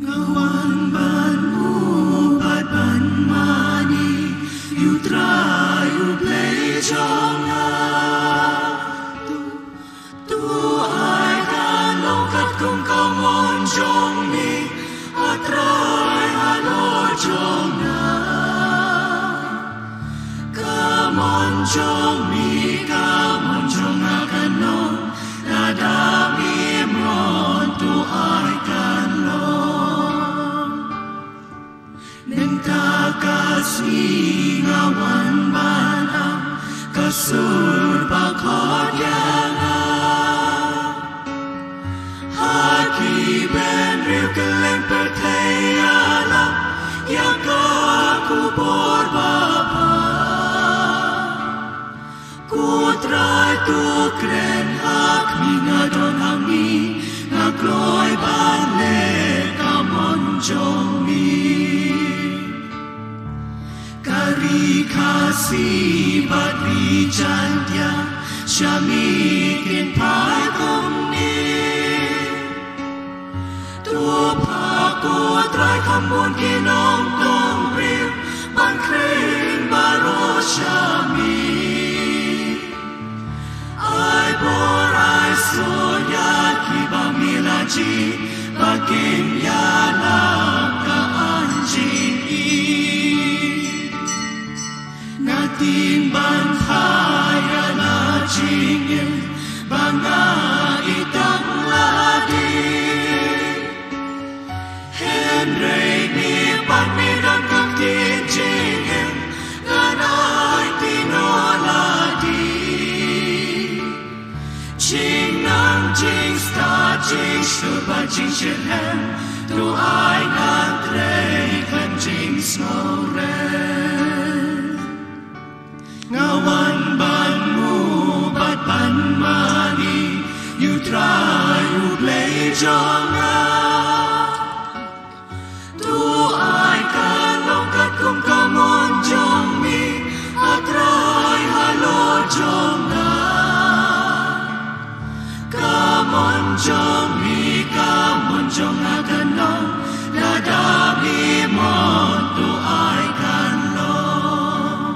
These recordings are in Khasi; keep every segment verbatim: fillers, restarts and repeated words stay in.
Nga wan ban mu bad ban mane ïa u Trai u Blei jong nga. To ai kan long katkum ka mon jong me, a Trai halor jong nga. Ka mon jong me, ka mon jong nga kan long, lada me mon to ai kan long. Mynta ka sngi nga wan ban ai ka sur ba khot ïa nga. Ha ki bynriew kylleng pyrthei ïalam ïa ka khubor babha. Ko Trai, to kren ha khmih, nga don ha me, nga kloi ban leh ka mon jong me. Ka Ri Khasi bad Ri Jaiñtia, sha me kin phai kumne. To phah ko Trai kham bun ki nongtong briew ban kren baroh sha me. Ai bor ai sor ïa kiba me la jied ba kin ïalap ka aiñ jingim. Nga tieng ban kha ïa la jingim ba nga ïeit tang lade. Hynrei me pat me don ka ktien jingim, ngan ai kti noh lade. Jingnang jingstad jingshlur bad jingshitrhem, to ai ngan trei khlem jingsngewrem. Nga wan ban mu bad ban mane ïa u Trai u Blei jong nga. To ai kan long katkum ka mon jong me, a Trai halor jong nga. Ka mon jong me, ka mon jong nga kan long, lada me mon to ai kan long.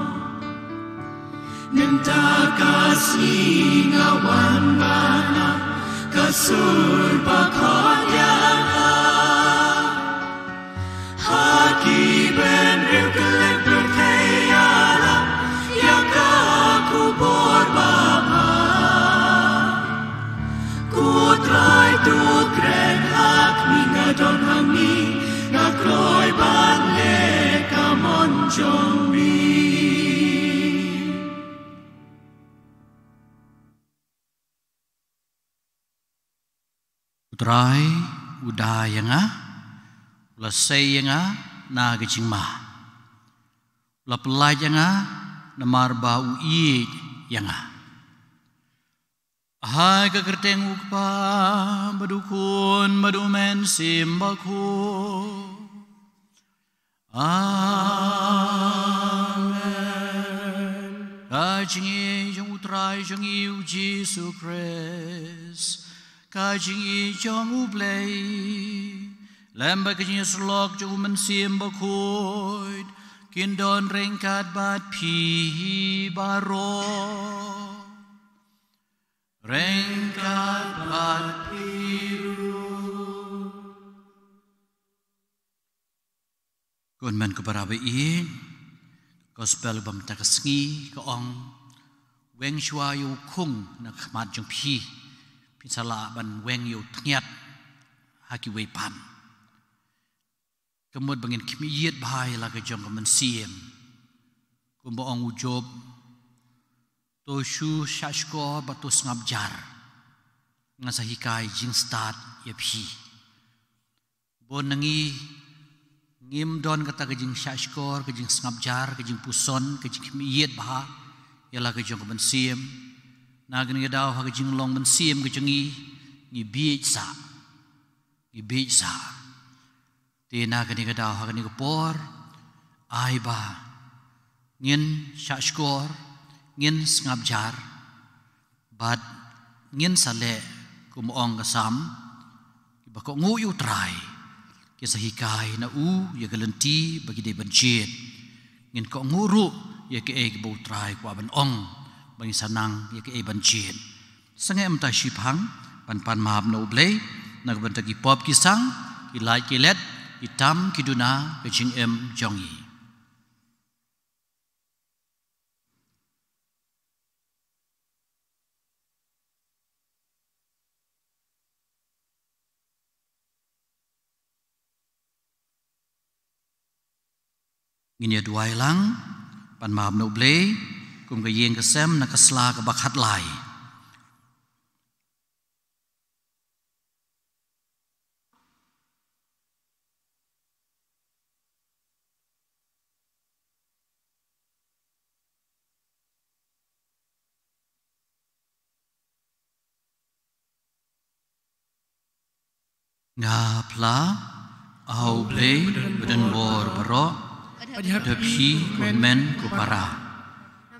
Mynta ka sngi nga wan ban ai ka sur ba khot ïa nga. Ha ki bynriew kylleng pyrthei ïalam ïa ka khubor babha. Ko Trai, to kren ha khmih, nga don ha me, nga kloi ban leh ka mon jong me. U Trai u da ïa nga, u la sei ïa nga na ka jingma, u la pyllait ïa nga namar ba u ïeit ïa nga. Ha ka kyrteng u Kpa bad u Khun bad u Mynsiem Bakhuid. Amen. Ka jingïeit jong u Trai jong ngi u Jisu Khrist, ka jingïeit jong u Blei, lem bad ka jingïasyllok jong u Mynsiem Bakhuid, kin don ryngkat bad phi baroh. Ryngkat bad phi ruh. Ko hynmen ko para ba ïeit, gospel ba mynta ka sngi ka ong, weng shuwa ïa u khung na khmat jong phi, phin sa lah ban weng ïa u tngiat ha kiwei pat. Ka mut ba ngin khmih ïit bha ïa la ka jong ka mynsiem. Kumba ong u Job, to shu shahshkor bad to sngap jar, ngan sa hikai jingstad ïa phi. Bun na ngi ngim don kata ka jingshahshkor, ka jingsngap jar, ka jingpuson, ka jingkhmih ïit bha ïa la ka jong ka mynsiem. Na kane ka daw ha ka jinglong mynsiem ka jong ngi, ngi bieit sah. Ngi bieit sah. Te na kane ka daw ha kane ka por, ai ba ngin shahshkor, ngin sngap jar, bad ngin sa leh kum ong ka Salm, kiba kohnguh ïa u Trai, Sa hikai na u ïa ka lynti ba ki dei ban jied. Ngin kohnguh ruh ïa kaei kaba U Trai u kwah ban ong ba ngin sa nang ïa kaei ban jied. Sangeh mynta shipang ban pan map na U Blei na ka bynta ki pop ki sang, ki lait ki let, ki tam ki duna, ka jingim jong ngi. Ngin ïa duwai lang, pan map na U Blei kum ka ïing ka sem na ka sla kaba khatlai. Nga phla, A U Blei badonbor baroh, da phi ko hynmen ko para,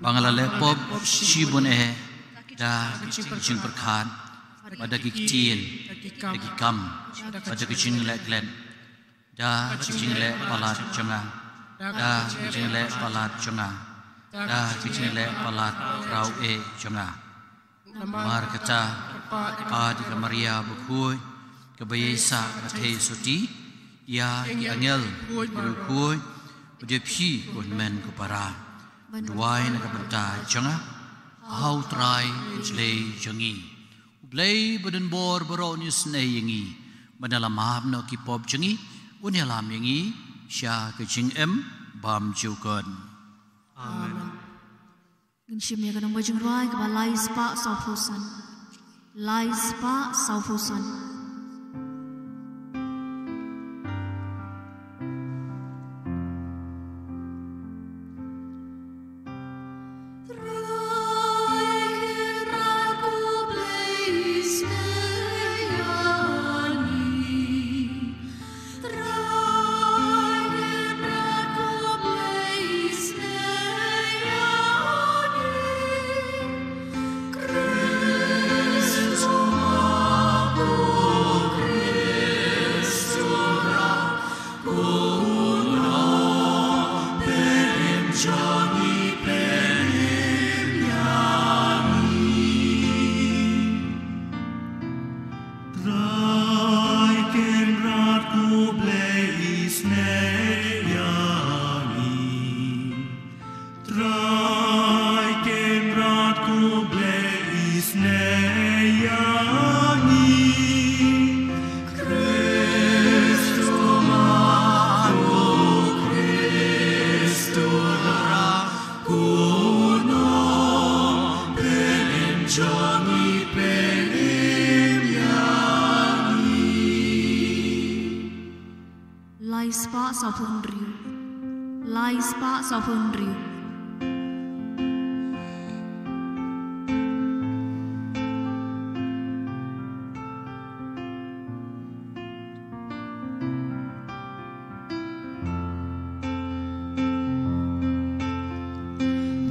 ba nga la leh pop shibun eh da ka jingpyrkhat, bad da ki ktien, da ki kam, bad da ka jingleh klet, da ka jingleh palat jong nga, da ka jingleh palat jong nga, da ka jingleh palat khraw eh jong nga. Namar kata, ka Maria bakhuid, kaba ïaisah ka theisotti ïa ki angel, ki riewkhuid, bad ïa phi ko hynmen ko para, duwai na ka bynta jong nga ha U Trai U Blei jong ngi. U Blei badonbor baroh un isynei ïa ngi, bad un ïalam noh ki pop jong ngi, un ïalam ïa ngi sha ka jingim bymjukut. Amen. Ngin shim ïa ka nongbah jingrwai kaba lai spah sawphew san. Lai spah sawphew san. Trai Kynrad ko Blei isynei ïa ngi. Trai Kynrad ko Blei isynei ïa ngi. Khrist u ma, o Khrist u Trai, ko nongpynim jong ngi, pynim ïa ngi. Lai spah sawphew hynriew. Lai spah sawphew hynriew.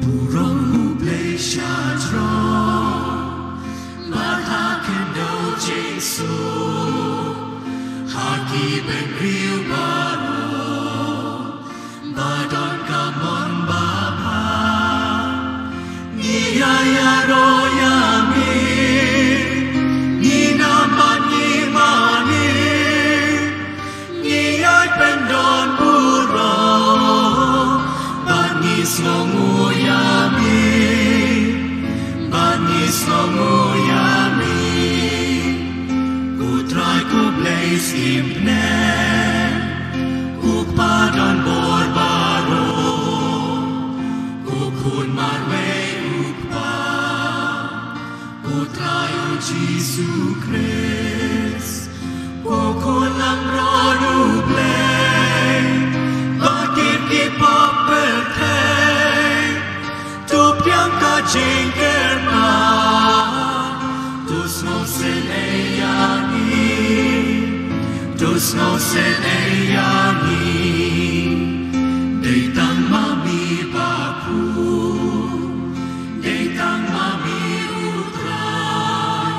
Burom U Blei sha jrong, bad ha khyndew jingsuk, ha ki bynriew baroh ba don ka mon babha. Ngi ïa ïaroh ïa me, ngi nam bad ngi mane, ngi ïai pyndonburom, bad ngi sngewnguh ïa me, bad ngi sngewnguh ïa me. Ko Trai ko Blei Syiem Bneng, ko Kpa donbor baroh, ko Khun marwei U Kpa, ko Trai U Jisu Khrist, ko Khun langbrot U Blei, ba kit ki pop pyrthei, to pdiang ka jingkyrpad, to sngewsynei ïa ngi, to sngewsynei ïa ngi. Dei tang ma me bakhuid, dei tang ma me U Trai,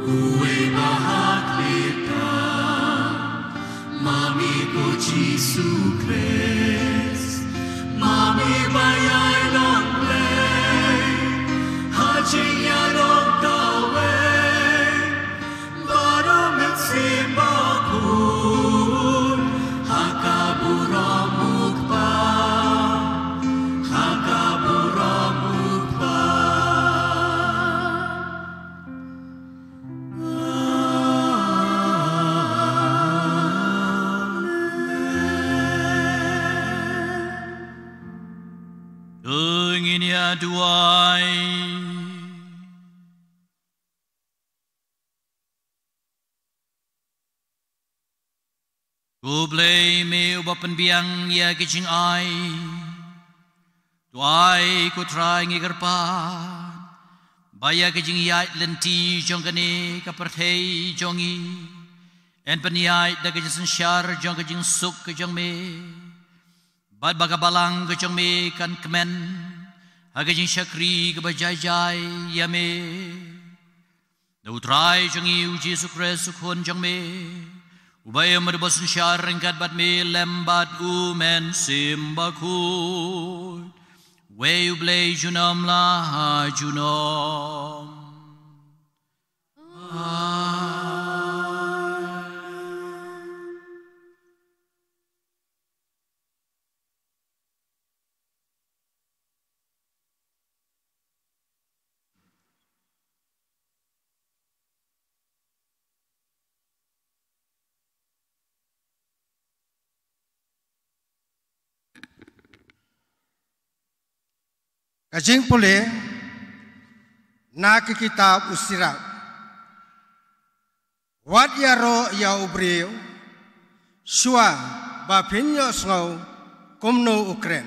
uwei ba hakhlipta, ma Ngin ïa duwai. Ko Blei me uba pynbiang ïa ki jingai, to ai ko Trai ngi kyrpad ba ïa ki jingïaid lynti jong kane ka pyrthei jong ngi yn pynïaid da ka jingsynshar jong ka jingsuk ka jong me, bad ba ka balang ka jong me kan kmen ha ka jingshakri kaba jai jai ïa me. Da U Trai jong ngi U Jisu Khrist U Khun jong me, uba im bad uba synshar ryngkat bad me lem bad U Mynsiem Bakhuid, wei U Blei junom la ha junom. Amen. Ka jingpule na ka kitab U Sirak. Wat ïaroh ïa u briew shuwa ba phin ïohsngew kumno u kren.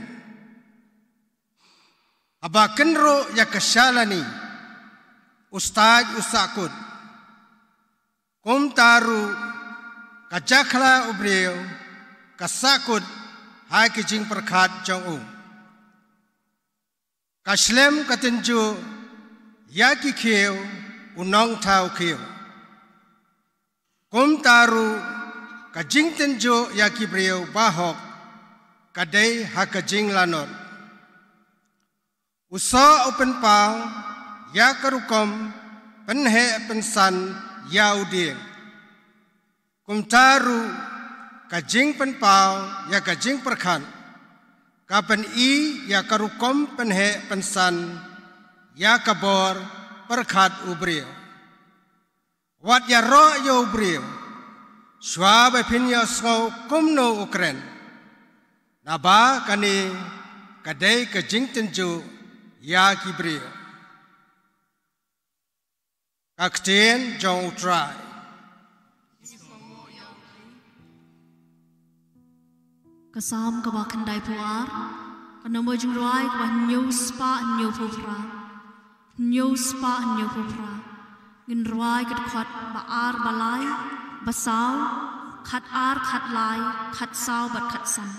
Haba kynruh ïa ka shalani, u stad u sahkut. Kumta ruh ka jakhlia u briew ka sahkut ha ki jingpyrkhat jong u. Ka shlem ka tynjuh ïa ki khiew u nongthaw khiew. Kumta ruh ka jingtynjuh ïa ki briew bahok ka dei ha ka jinglanot. U soh u pynpaw ïa ka rukom pynheh pynsan ïa u dieng. Kumta ruh ka jingpynpaw ïa ka jingpyrkhat ka pyni ïa ka rukom pynheh pynsan ïa ka bor pyrkhat u briew. Wat ïaroh ïa u briew shuwa ba phin ïohsngew kumno u kren. Naba kane ka dei ka jingtynjuh ïa ki briew. Ka ktien jong U Trai. Ka Salm kaba khyndaiphew ar, ka nombor jingrwai kaba hynñiew spah hynñiewphew phra. Hynñiew spah hynñiewphew phra. Ngin rwai ka dkhot ba ar ba lai, ba saw, khat ar khat lai, khat saw bad khat san.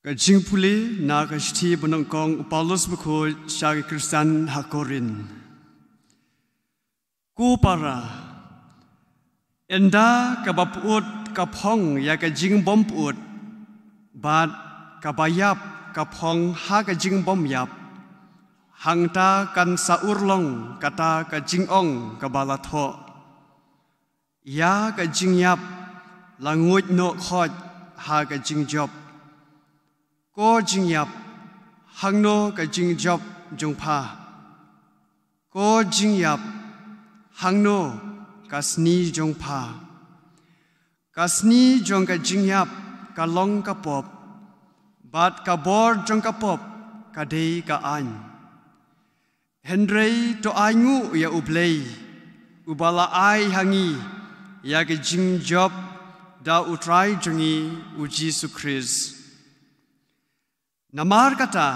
Ka jingpule na ka shithi ba nyngkong u Paulus bakhuid sha ki Khristan ha Korinth. Ko para, ynda kaba pyut ka phong ïa ka jingbym pyut, bad kaba ïap ka phong ha ka jingbym ïap, hangta kan sa urlong kata ka jingong kaba la thoh. Ïa ka jingïap la nguid noh khoit ha ka jingjop. Ko jingïap, hangno ka jingjop jong pha? Ko jingïap, hangno ka sni jong pha? Ka sni jong ka jingïap ka long ka pop, bad ka bor jong ka pop ka dei ka aiñ. Hynrei to ainguh ïa U Blei, uba la ai ha ngi ïa ka jingjop da U Trai jong ngi U Jisu Khrist. Namar kata,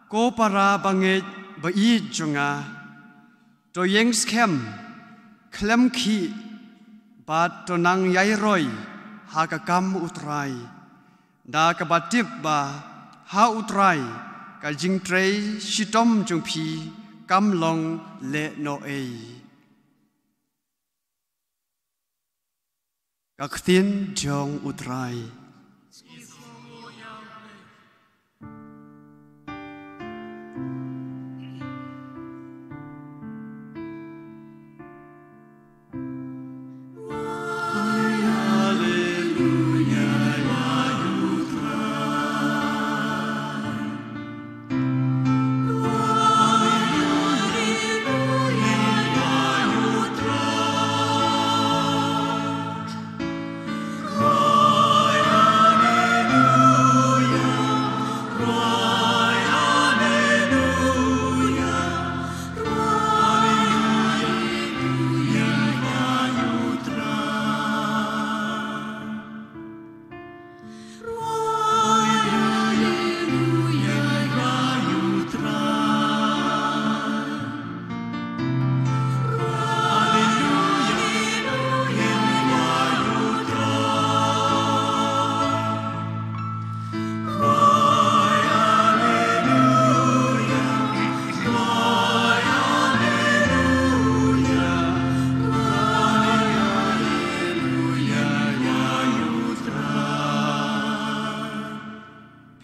ko para bangeit ba ïeit jong nga, to ïeng skhem, khlem khih, bad to nang ïai roi ha ka kam U Trai, da kaba tip ba ha U Trai ka jingtrei shitom jong phi kam long lehnohei. Ka ktien jong U Trai.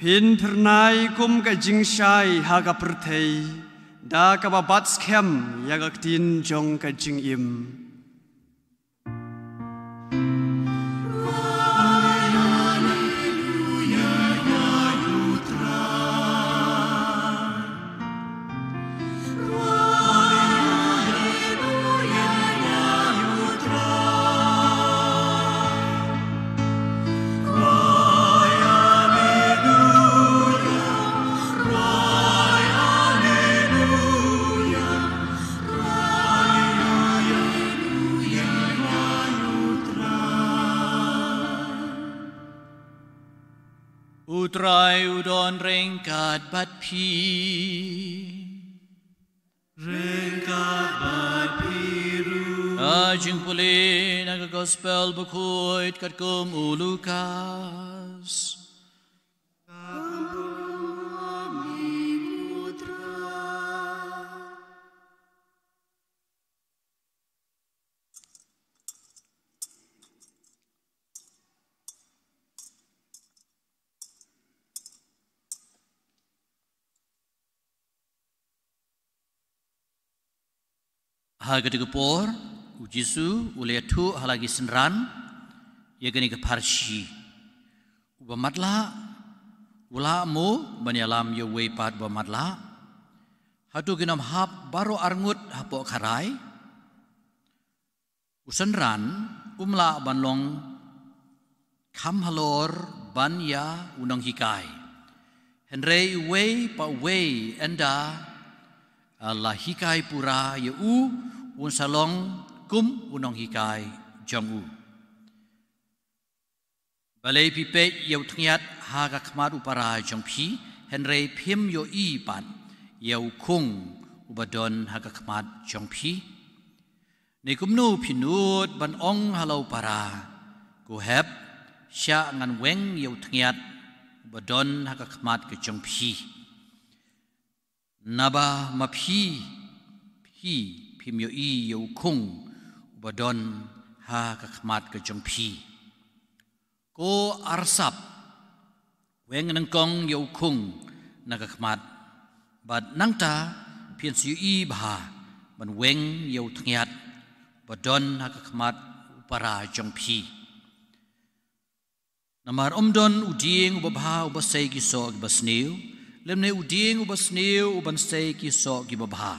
Phin phyrnai kum ka jingshai ha ka pyrthei, da kaba bat skhem ïa ka ktien jong ka jingim. U Trai u don ryngkat bad phi. Ryngkat bad phi ruh. Ka jingpule na ka Gospel bakhuid katkum u Lukas. Ha katei ka por, u Jisu u la ïathuh ha la ki synran ïa kane ka pharshi. Uba matlah u lah mo ban ïalam ïa uwei pat uba matlah. Hato kin ym hap baroh arngut hapoh kharai? U synran um lah ban long kham halor ban ïa u nonghikai. Hynrei uwei pa uwei ynda la hikai pura ïa u, un sa long kum u nonghikai jong u. Balei phi peit ïa u thñiat ha ka khmat u para jong phi, hynrei phim ïohi pat ïa u khung uba don ha ka khmat jong phi? Ne kumno phi nud ban ong ha la u para, ko hep, shah ngan weng ïa u thñiat ba don ha ka khmat ka jong phi. Naba ma phi, phi phim ïohi ïa u khung uba don ha ka khmat ka jong phi. Ko arsap, weng nyngkong ïa u khung na ka khmat, bad nangta phin sa ïohi bha ban weng ïa u thñiat ba don ha ka khmat u para jong phi. Namar ym don u dieng uba bha uba sei ki soh kiba sniew, lymne u dieng uba sniew uban sei ki soh kiba bha.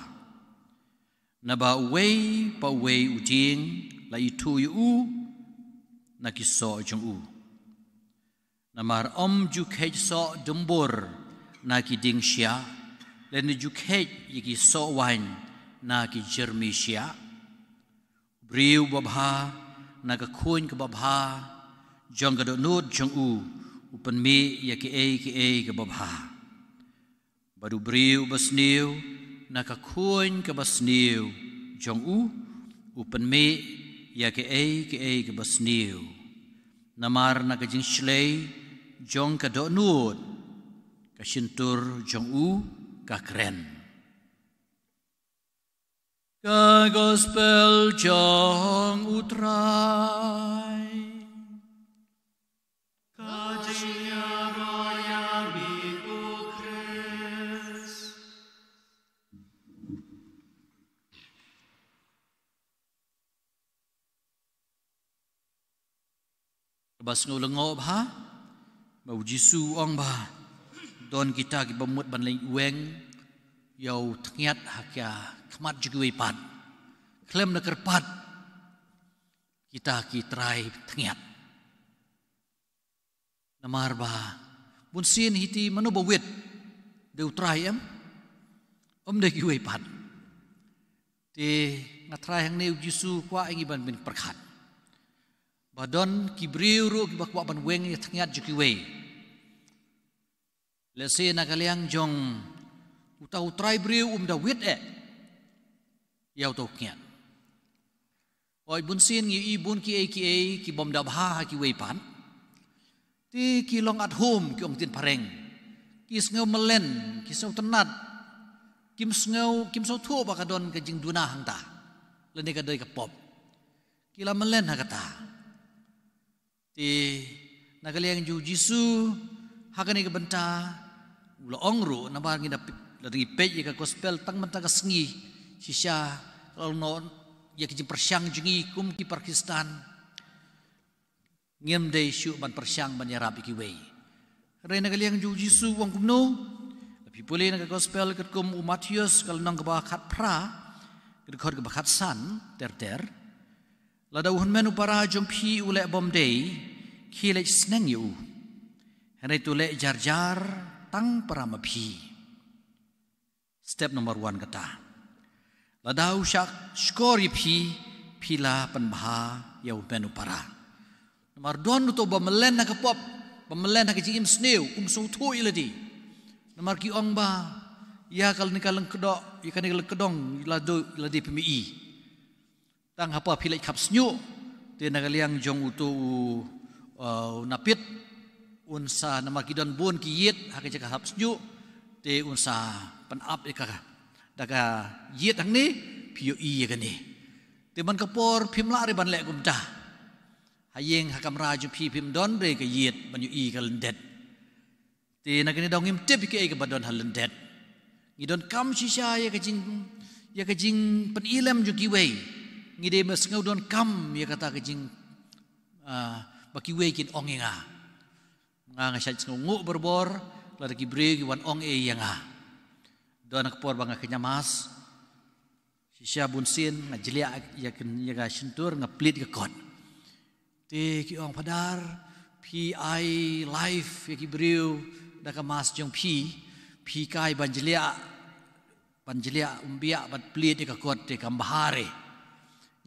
Naba uwei pa uwei u dieng la ithuh ïa u na ki soh jong u. Namar ym ju kheit soh dymbur na ki dieng shiah, lane ju kheit ïa ki soh waiñ na ki jyrmi shiah. U briew uba bha na ka khuiñ kaba bha jong ka dohnud jong u, u pynmih ïa kiei kiei kaba bha. Bad u briew uba sniew na ka khuiñ kaba sniew jong u, u pynmih ïa kiei kiei kaba sniew. Namar na ka jingshlei jong ka dohnud, ka shyntur jong u ka kren. Ka Gospel jong U Trai. Ka jingïaroh ïa me ko Khrist. Kaba sngew lyngngoh bha ba u Jisu u ong ba don kita kiba mut ban leit weng ïa u thñiat ha ka khmat jong kiwei pat. Khlem da kyrpad kita ki trai thñiat. Namar ba bun sien hi te mano ba wit, dei U Trai em? Ym dei, kiwei pat. Te nga trai hangne u Jisu u kwah ïa ngi ban pyrkhat ba don ki briew ruh kiba kwah ban weng ïa thñiat jong kiwei. Lehse na ka liang jong uta u trai briew um da wit eh ïa uta u thñiat. Oi, bun sien ngi ïohi bun kiei kiei ki bym da bha ha kiwei pat. Te ki long at home, ki ong ktien phareng. Ki sngew mlien, ki sngewtynnat. Kim sngew, kim sngewthuh ba ka don ka jingduna hangta, lane ka dei ka pop. Ki la mlien ha kata. Te na ka liang jong u Jisu ha kane ka bynta u la ong ruh, namar ngi da peit, lada ngi peit ïa ka Gospel tang mynta ka sngi, shisha ka la long ïa ka jingpyrshang jong ngi kum ki para Khristan. Ngim dei shuh ban pyrshang ban ïarap ïa kiwei. Hynrei na ka liang jong u Jisu u ong kumno? Lada phi pule na ka Gospel katkum u Mathaios, ka lynnong kaba khatphra, ka dkhot kaba khatsan ter ter. Lada u hynmen u para jong phi u leh bymdei, khie leit sneng ïa u. Hynrei to leh jar jar tang para ma phi. Step number one kata. Lada u shah shkor ïa phi, phi la pynbha ïa u hynmen u para. Namar don uto ba mlien ha ka pop, ba mlien ha ka jingim sniew, um sngewthuh ïa lade. Namar ki ong ba ïa kane ka lyngkdong, ïa kane ka lyngkdong la dei, la dei phi mih. Tang haba phi leit khap shñiuh, te na ka liang jong uto u, uh, u napied, un sa, namar ki don bun ki ïit ha ka jaka khap shñiuh, te un sa pynap ïa ka da ka ïit hangne, phi ïohi ïa kane. Te man ka por phim lah re ban leh kumta. Ha ïing ha kamra jong phi phim don re ka ïit ban ïohi ka lyndet. Te na kane daw ngim tip ïa kaei kaba don ha lyndet. Ngi donkam shisha ïa ka jing, ïa ka jingpyni lem jong kiwei. Ngi dei ban sngew donkam ïa kata ka jing, ah, ba kiwei kin ong ïa nga. Nga nga shait sngewnguh barabor lada ki briew ki wan ong ei ïa nga. Don ka por ba nga kynja Mass, shisha bun sien nga jliah ïa ka, ïa ka shyntur, nga plied ïa ka kot. Te ki ong, Phadar, phi ai life ïa ki briew da ka Mass jong phi, phi kai ban jliah, ban jliah umbiah, ban plied ïa ka kot, te kam bha re.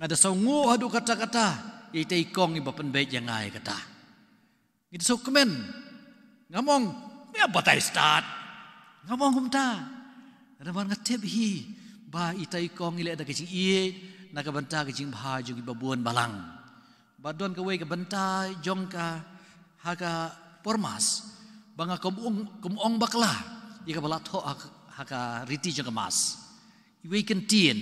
Nga da sngewnguh haduh katta katta ïa ita i kong iba pynbeit ïa nga ïa kata. Ngi da sngewkmen. Ngam ong, me ïa batai stad. Ngam ong kumta. Namar nga tip hi ba ita i kong i leh da ka jingïeit na ka bynta ka jingbha jong kiba bun balang. Ba don kawei ka bynta jong ka ha ka por Mass. ba nga kum ong, kum ong bakla ïa kaba la thoh ha, ha ka riti jong ka Mass. Iwei i kyntien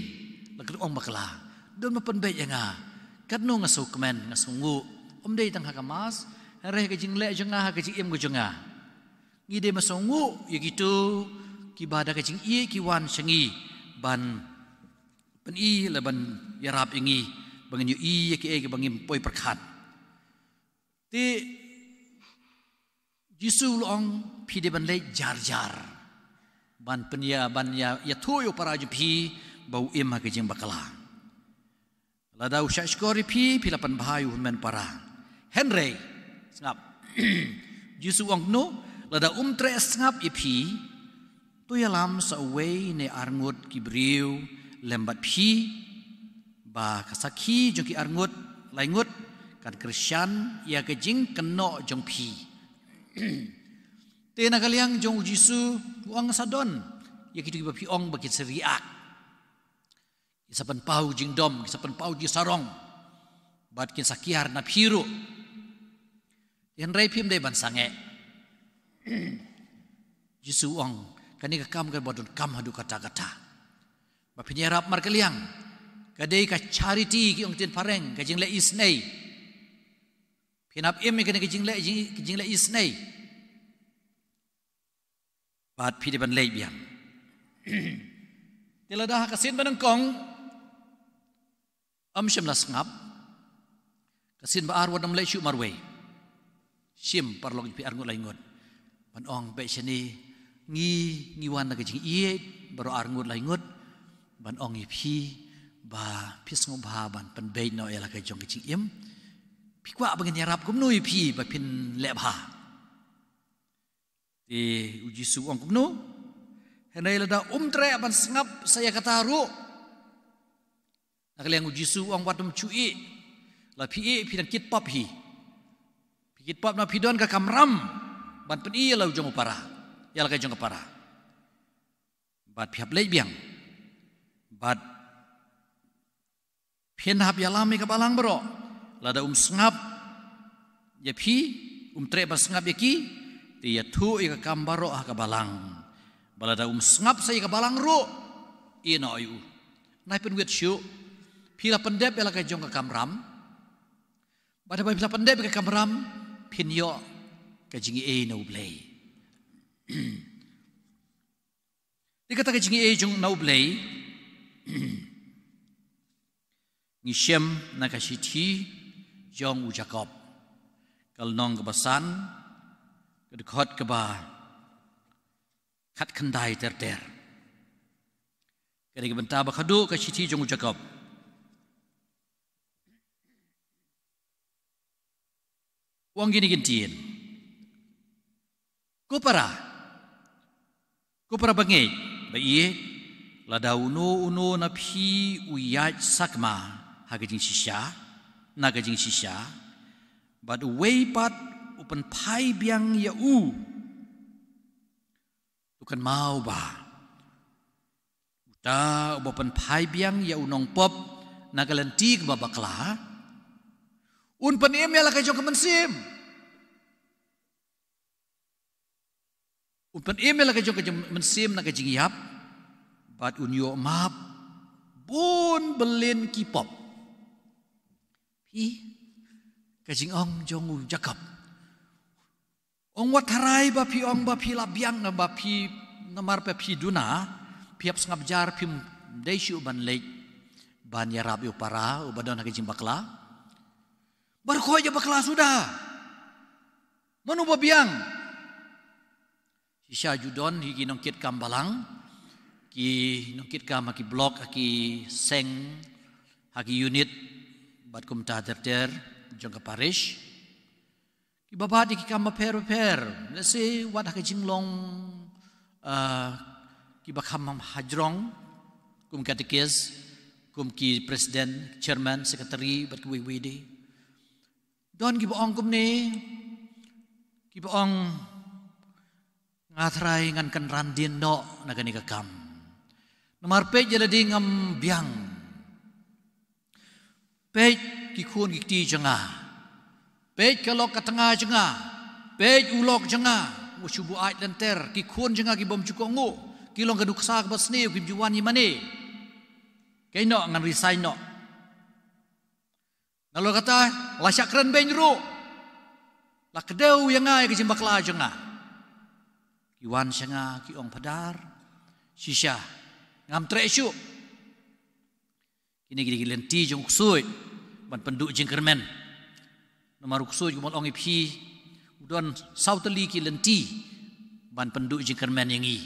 la ka ong bakla. Don ba pynbeit ïa nga katno nga sngewkmen, nga sngewnguh. Ym dei tang ha ka Mass, hynrei ha ka jingleh jong nga, ha ka jingim ka jong nga. Ngi dei ban sngewnguh ïa kito kiba da ka jingïeit ki wan sha ngi ban pyni lane ban ïarap ïa ngi ba ngin ïohi ïa kiei kiba ngim poi pyrkhat. Te Jisu u la ong, phi dei ban leit jar jar ban pynïa, ban ïa, ïathuh ïa u para jong phi ba u im ha ka jingbakla. Lada u shahshkor ïa phi, phi la pynbha ïa u hynmen para. Hynrei, sngap. Jisu u ong kumno, lada um treh sngap ïa phi, to ïalam sa uwei ne arngut ki briew lem bad phi, ba ka sakhi jong ki arngut laingut kan kyrshan ïa ka jingkynnoh jong phi. Te na ka liang jong u Jisu, u ong sa don ïa kito kiba phi ong ba kin sa react. Ki sa pynpaw jingdom, ki sa pynpaw jingsarong. Bad kin sa kiar na phi ruh. Hynrei phim dei ban sangeh. Jisu u ong, kane ka kam kaba donkam haduh katta katta. Ba phin ïarap markylliang. Ka dei ka charity, ki ong ktien phareng, ka jingleh isynei. Phin hap im ïa kane ka jingleh, jing, ka jingleh isynei. Bad phi dei ban leit biang. Te lada ha ka sien ba nyngkong ym shym la sngap, ka sien ba ar wat ym leit shuh marwei. Shim paralok jong phi arngut laingut ban ong, beit shane, ngi, ngi wan na ka jingïeit baroh arngut laingut ban ong ïa phi ba phi sngewbha ban pynbeit noh ïa la ka jong ka jingim. Phi kwah ba ngin ïarap kumno ïa phi ba phin leh bha? Te u Jisu u ong kumno? Hynrei lada um treh ban sngap sa ïa kata ruh, na ka liang u Jisu u ong, wat ym shu ïeh. La phi ïeh, phi dang kit pop hi. Phi kit pop namar phi don ka kamram ban pyni ïa la u jong u para, ïa la ka jong ka para. Bad phi hap leit biang. Bad phin hap ïalam ïa ka balang baroh. Lada um sngap ïa phi, um treh ban sngap ïa ki, te ïathuh ïa ka kam baroh ha ka balang. Bad lada um sngap sa ïa ka balang ruh, ïeh noh ïa u. Nai pynwit shuh, phi la pyndep ïa la ka jong ka kamram. Bad haba phi la pyndep ïa ka kamram, phin ïoh ka jingaiei na U Blei. Te kata ka jingaiei jong na U Blei ngi shem na ka shithi jong u Jakob, ka lynnong kaba san, ka dkhot kaba khatkhyndai ter ter. Ka dei ka bynta ba khadduh ka shithi jong u Jakob. U ong kine ki ktien. Ko para, ko para bangeit ba ïeit, lada uno uno na phi u ïaid sakma ha ka jingshisha, na ka jingshisha, bad uwei pat u pynphai biang ïa u, to kynmaw ba uta uba pynphai biang ïa u nongpop na ka lynti kaba bakla, un pynim ïa la ka jong ka mynsiem. Un pynim ïa la ka jong ka jong-, mynsiem na ka jingïap, bad un ïoh map bun byllien ki pop. Phi, ka jingong jong u Jakob. Ong wat tharai ba phi ong ba phi la biang, ba phi namar ba phi duna, phi hap sngap jar, phim dei shuh ban leit ban ïarap ïa u para uba don ha ka jingbakla. Baroh khoit ïa bakla suda. Mano ba biang? Shisha ju don hi ki nongkitkam balang, ki nongkitkam ha ki block, ha ki seng, ha ki unit, bad kumta ter ter jong ka parish. Kiba bat ïa ki kam bapher bapher. Let's say, wat ha ka jinglong, ah, kiba kham hajrong, kum katekis, kum ki president, chairman, secretary, bad kiwei kiwei de. Don kiba ong kumne, kiba ong, nga tharai ngan kynran dien noh na kane ka kam. Namar peit ïa lade ngam biang. Peit ki khun ki kti jong nga. Peit ka lok ka tnga jong nga. Peit u lok jong nga. u shu buaid lynter, ki khun jong nga ki bym ju kohnguh, ki long ka nuksa kaba sniew, kim ju wan ïa mane. Keiñ noh, ngan resign noh. Nalor kata, la shah kren beiñ ruh. La kdew ïa nga ïa ka jingbakla jong nga. Ki wan sha nga, ki ong, Phadar, shisha, ngam treh shuh. Kine ki dei ki lynti jong u ksuid ban pynduh jingkyrmen. Namar u ksuid, kumba ong ïa phi, u don saw tylli ki lynti ban pynduh jingkyrmen ïa ngi.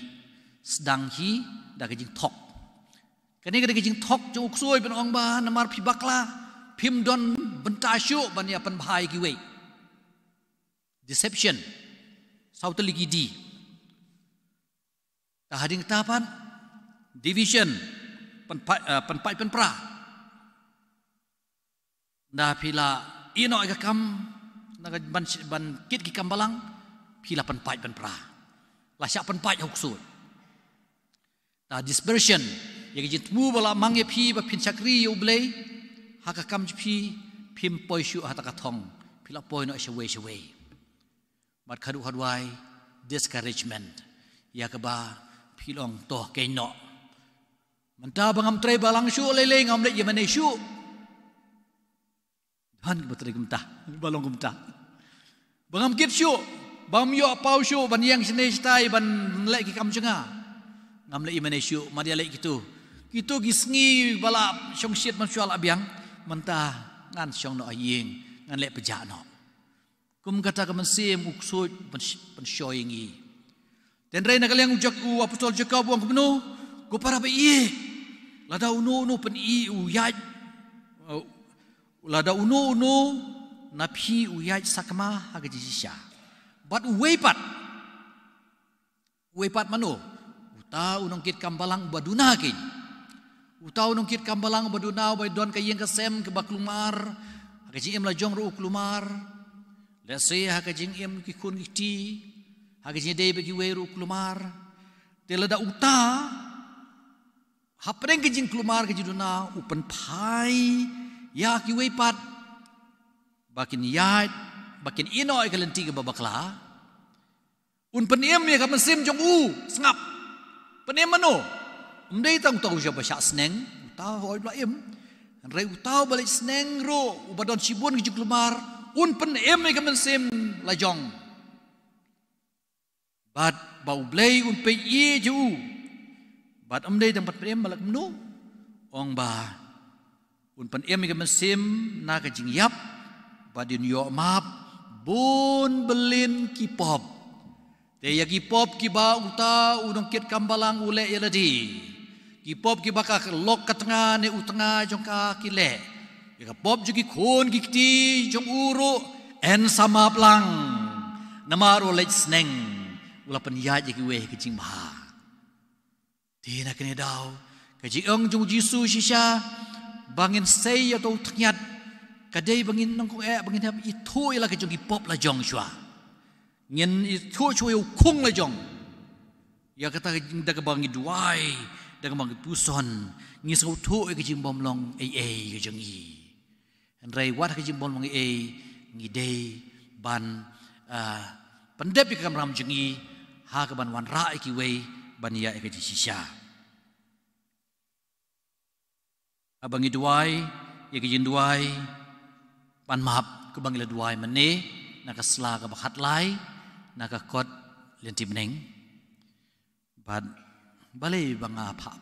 Sdang hi da ka jingthok. Kane ka dei ka jingthok jong u ksuid ban ong ba namar phi bakla, phim don bynta shuh ban ïa pynbha ïa kiwei. Deception. Saw tylli ki D. Ka hadien kata pat, division, pynpa-, eh, pynpait pynpra. Nda phi la ïeh noh ïa ka kam, nda ka ban, ban kit ki kam balang, phi la pynpait pynpra. La shah pynpait ha u ksuid. Ta dispersion, ïa ka jingthmu ba la mang ïa phi ba phin shakri ïa U Blei ha ka kam jong phi, phim poi shuh ha ta ka thong, phi la poi noh shawei shawei. Bad khadduh khadwai, discouragement, ïa kaba phi long, to keiñ noh. Mynta ba ngam trei balang shuh lei lei, ngam leit ïa mane shuh. Don kiba trei kumta, ba long kumta. Ba ngam kit shuh, ba ngam ïoh paw shuh ban ïeng shane shatai ban leh ki kam jong nga, ngam leit ïa mane shuh, mat ïa leit kito. Kito ki sngi ba la shongshit mynshuwa la biang, mynta ngan shong noh ha ïing, ngan leit pjah noh. Kum kata ka mynsiem u ksuid pynsh-, pynshoi ïa ngi. Hynrei na ka liang u Jak-, u apostol Jakob u ong kumno, ko para baieit, lada uno uno pyn-i u ïaid, uh, lada uno uno na phi u ïaid sakma ha ka jingshisha, bad uwei pat, uwei pat mano? Uta u nongkit kam balang uba duna keiñ. Uta u nongkit kam balang uba duna, uba don ka ïing ka sem kaba kulmar, ha ka jingim la jong ruh u kulmar. Lehse ha ka jingim ki khun ki kti, ha ka jingïadei bad kiwei ruh u kulmar. Te lada uta, hapdeng ka jingkulmar ka jingduna, u pynphai ïa kiwei pat ba kin ïaid, ba kin ïeh noh ïa ka lynti kaba bakla, un pynim ïa ka mynsiem jong u. Sngap. Pynim mano? Ym dei tang uta uba shah sneng, uta hooid u la im. Hynrei uta uba leit sneng ruh, uba don shibun ki jingkulmar, un pynim ïa ka mynsiem la jong. Bad ba U Blei un peit ïa u. Bad ym dei tang ban pynim, ba la kumno? Ong ba un pynim ïa ka mynsiem na ka jingïap, bad un ïoh map bun byllien ki pop. Te ïa ki pop kiba uta u nongkit kam balang u leh ïa lade, ki pop kiba ka lok ka tnga ne u tnga jong ka ki leh, ïa ka pop jong ki khun ki kti jong u ruh yn sa map lang. Namar u leit sneng, u la pynïaid ïa kiwei ha ka jingbha. Te na kane ka daw, ka jingong jong u Jisu shisha ba ngin sei ïa uta u thngiat, ka dei ba ngin nyngkong eh, ba ngin hap ithuh ïa la ka jong ki pop la jong shuwa. Ngin ithuh shuwa ïa u khung la jong. Ïa kata, da kaba ngi duwai, da kaba ngi puson, ngi sngewthuh ïa ka jingbymlong ei ei ka jong ngi. Hynrei wat ha ka jingbymlong ei ei, ngi dei ban, ah, pyndep ïa ka kamram jong ngi ha kaban wanrah ïa kiwei ban ïaid ïa ka jingshisha. Haba ngi duwai, ïa ka jingduwai ban map, kumba ngi la duwai mynne na ka sla kaba khatlai, na ka kot lynti bneng. Bad balei ba nga phah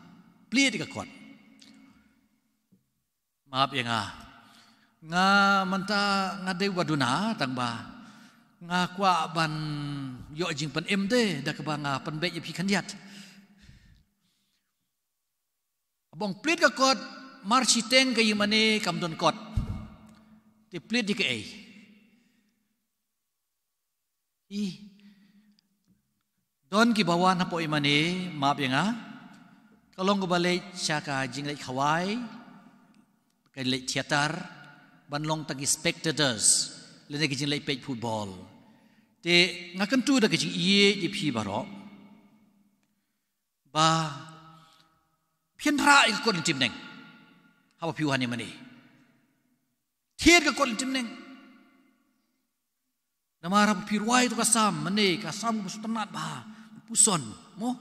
plied ïa ka kot? Map ïa nga. Nga mynta nga dei uba duna, tang ba nga kwah ban ïoh jingpynim te da kaba nga pynbeit ïa phi khyndiat. Haba ong plied ka kot, mar shiteng ka ïing mane kam don kot. Te plied ïa kaei? I, don kiba wan hapoh ïing mane, map ïa nga, ka long kaba leit sha ka jingleit khawai, ka leit theater, ban long tang ki spectators, lane ka jingleit peit football. Te nga kyntu da ka jingïeit ïa phi baroh ba phin rah ïa ka kot lynti bneng haba phi wan ïing mane. Thied ka kot lynti bneng. Namar haba phi rwai to ka Salm, mynne ka Salm kaba sngewtynnat bha, puson, mo?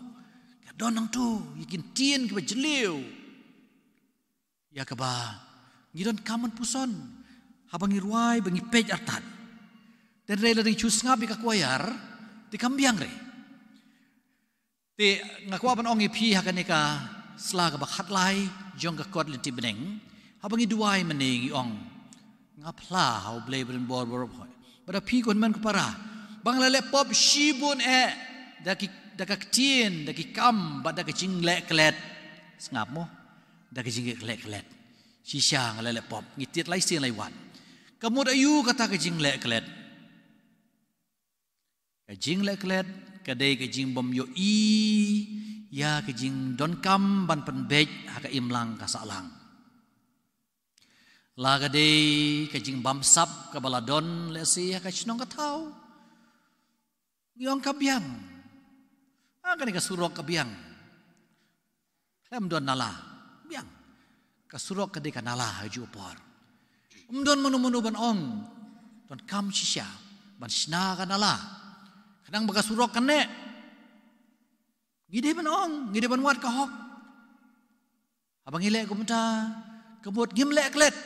Ka don nangto ïa ki ktien kiba jylliew. Ïa kaba ngi donkam ban puson haba ngi rwai, ba ngi peit artat. Te hynrei lada ngi shu sngap ïa ka choir, te kam biang re. Te nga kwah ban ong ïa phi ha kane ka sla kaba khatlai jong ka kot lynti bneng, haba ngi duwai mynne ngi ong, nga phla ha U Blei ba donbor baroh. Bad da phi ko hynmen ko para, ba nga la leh pop shibun eh da ki, da ka ktien, da ki kam, bad da ka jingleh klet. Sngap mo? Da ka jingleh klet. Shisha nga la leh pop, ngi tied lai sien lai wat. Ka mut aïu kata ka jingleh klet? Ka jingleh klet ka dei ka jingbym ïohi ïa ka jingdonkam ban pynbeit ha ka imlang ka sahlang. La ka dei ka jingbamsap kaba la don lehse ha ka shnong ka thaw. Ngi ong ka biang. Ah, kane ka surok ka biang. Khlem don nala. Biang. Ka surok ka dei ka nala ha kajuh ka por. Ym don mano mano ban ong, donkam shisha ban shna ka nala, khnang ba ka surok kan neh. Ngi dei ban ong, ngi dei ban wad ka hok. Haba ngi leh kumta, ka mut ngim leh klet.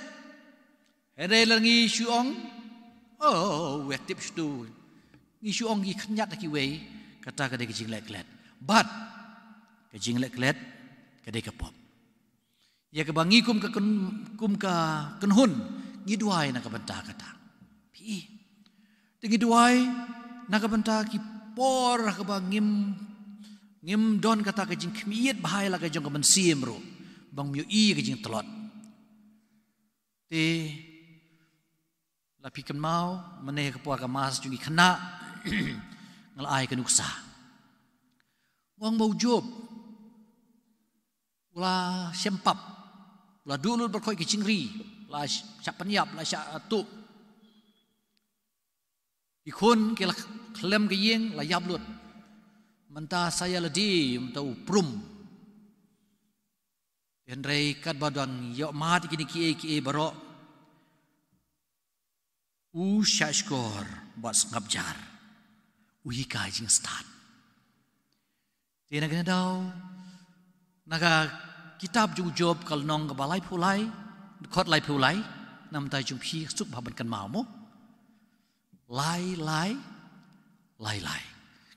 Hynrei lada ngi shu ong, oh, wei tip shuh. Ngi shu ong, ngi khynñiat ha kiwei, kata ka dei ka jingleh klet. Bad ka jingleh klet ka dei ka pop. Ïa kaba ngi kum ka kyn-, kum ka kynhun, ngi duwai na ka bynta kata. Phi. Te ngi duwai na ka bynta ki por ha kaba ngim, ngim don kata ka jingkhmih ïit bha ïa la ka jong ka mynsiem ruh, ba ngim ïohi ka jingtlot. Te lada phi kynmaw, mynne ha ka por ka Mass jong ki khynnah, nga la ai ka nuksa. Nga ong ba u Job u la shem pap, u la duh lut baroh ki jingri, la sh-, shah pynïap, la shah tuh. Ki khun ki la khlem ka ïing, la ïap lut. Mynta sa ïa lade, mynta u prum. Hynrei katba dang ïoh mad ïa kine kiei kiei baroh, u shahshkor bad sngap jar. U hikai jingstad. Te na kane ka daw, na ka kitab jong u Job ka lynnong kaba laiphew lai, dkhot laiphew lai, na ka bynta jong phi suk bha ban kynmaw mo. Lai, lai, lai, lai.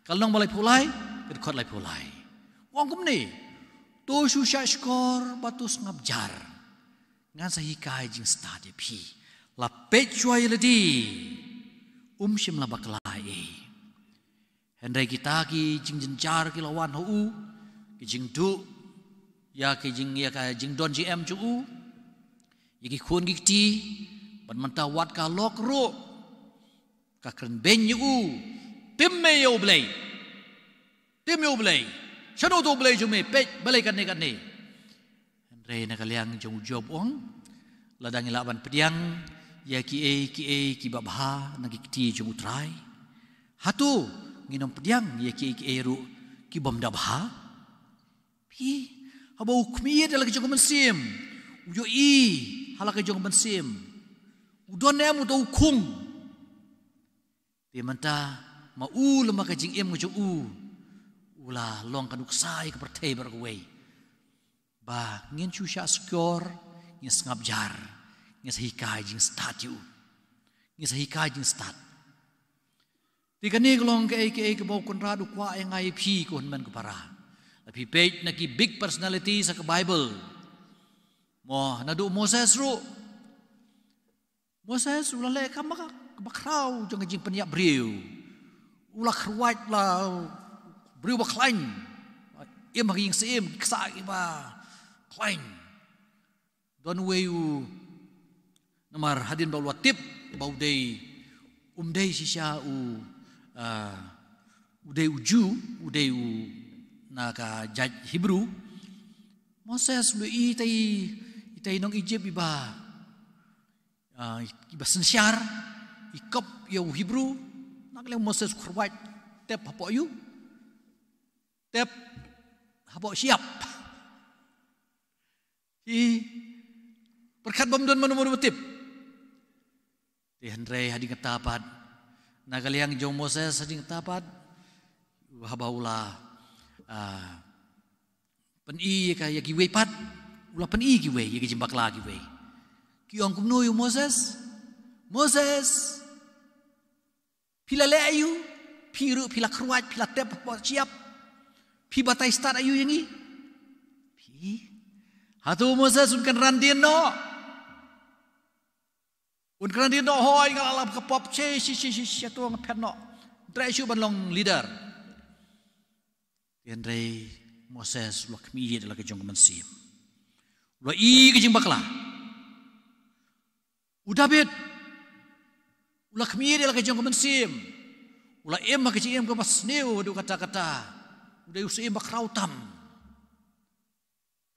Ka lynnong ba laiphew lai, ka dkhot laiphew lai. U ong kumne, to shu shahshkor bad to sngap jar. Ngan sa hikai jingstad ïa phi. La peit shuwa ïa lade, um shym la bakla ei. Hynrei kita ki jingjynjar ki la wan ha u, ki jingduh ïa ki jing, ïa ka jingdon jingem jong u, ïa ki khun ki kti, bad mynta wat ka lok ruh ka kren beiñ ïa u. Tim me ïa U Blei. Tim ïa U Blei. Shano uto U Blei jong me, peit balei kane kane. Hynrei na ka liang jong u Job u ong, lada ngi lah ban pdiang ïa kiei kiei kiba bha na ki kti jong U Trai, hato ngin ym pdiang ïa kiei kiei ruh kibym da bha? Phi, haba u khmih ïa la ka jong ka mynsiem, u ïohi ha la ka jong ka mynsiem, u don ne em uto u khung? Te mynta ma u lem bad ka jingim ka jong u, u la long ka nuksa ïa ka pyrthei baroh kawei. Ba ngin shu shahshkor, ngin sngap jar, ngin sa hikai jingstad ïa u. Ngin sa hikai jingstad. Te kane ka long kaei kaei kaba u Kynrad u kwah ïa nga ïa phi ko hynmen ko para. Lada phi peit na ki big personalities ha ka Baibl, mo, naduh u Moses ruh. Moses u la leh kam ba ka, ba khraw jong ka jingpynïap briew. U la khrwat, la briew ba khlaiñ. Im ha ka ïing syiem, ki ksah kiba khlaiñ. Don uwei u, namar hadien ba u la tip ba u dei, um dei shisha u, ah, u dei u Jiw, u dei u na ka jait Hebru. Moses u la ïohi ita i, ita i nong Ijipt iba, ah, iba synshar, i kop ïa u Hebru, na ka liang u Moses u khrwat, tep hapoh ïew, tep hapoh shyiap. Pyrkhat bym don mano mano ba tip. Te hynrei hadien kata pat, Na ka liang jong Moses hadien kata pat, haba u la, ah, pyni ïa ka, ïa kiwei pat, u la pyni kiwei, ïa ki jingbakla kiwei. Ki ong kumno ïa u Moses? Moses, phi la leh aïu? Phi ruh phi la khrwat, phi la tep hapoh shyiap, phi batai stad aïu ïa ngi? Phi. Hato u Moses un kynran dien noh? Un kynran dien noh, hooid nga la lap ka pop, shi shi shi shi shi, hato nga phet noh? Treh shuh ban long leader. Hynrei Moses u la khmih ïa la ka jong ka mynsiem. U la i ka jingbakla. U David u la khmih ïa la ka jong ka mynsiem. U la im ha ka jingim kaba sniew haduh katta katta. U dei u syiem ba khraw tam.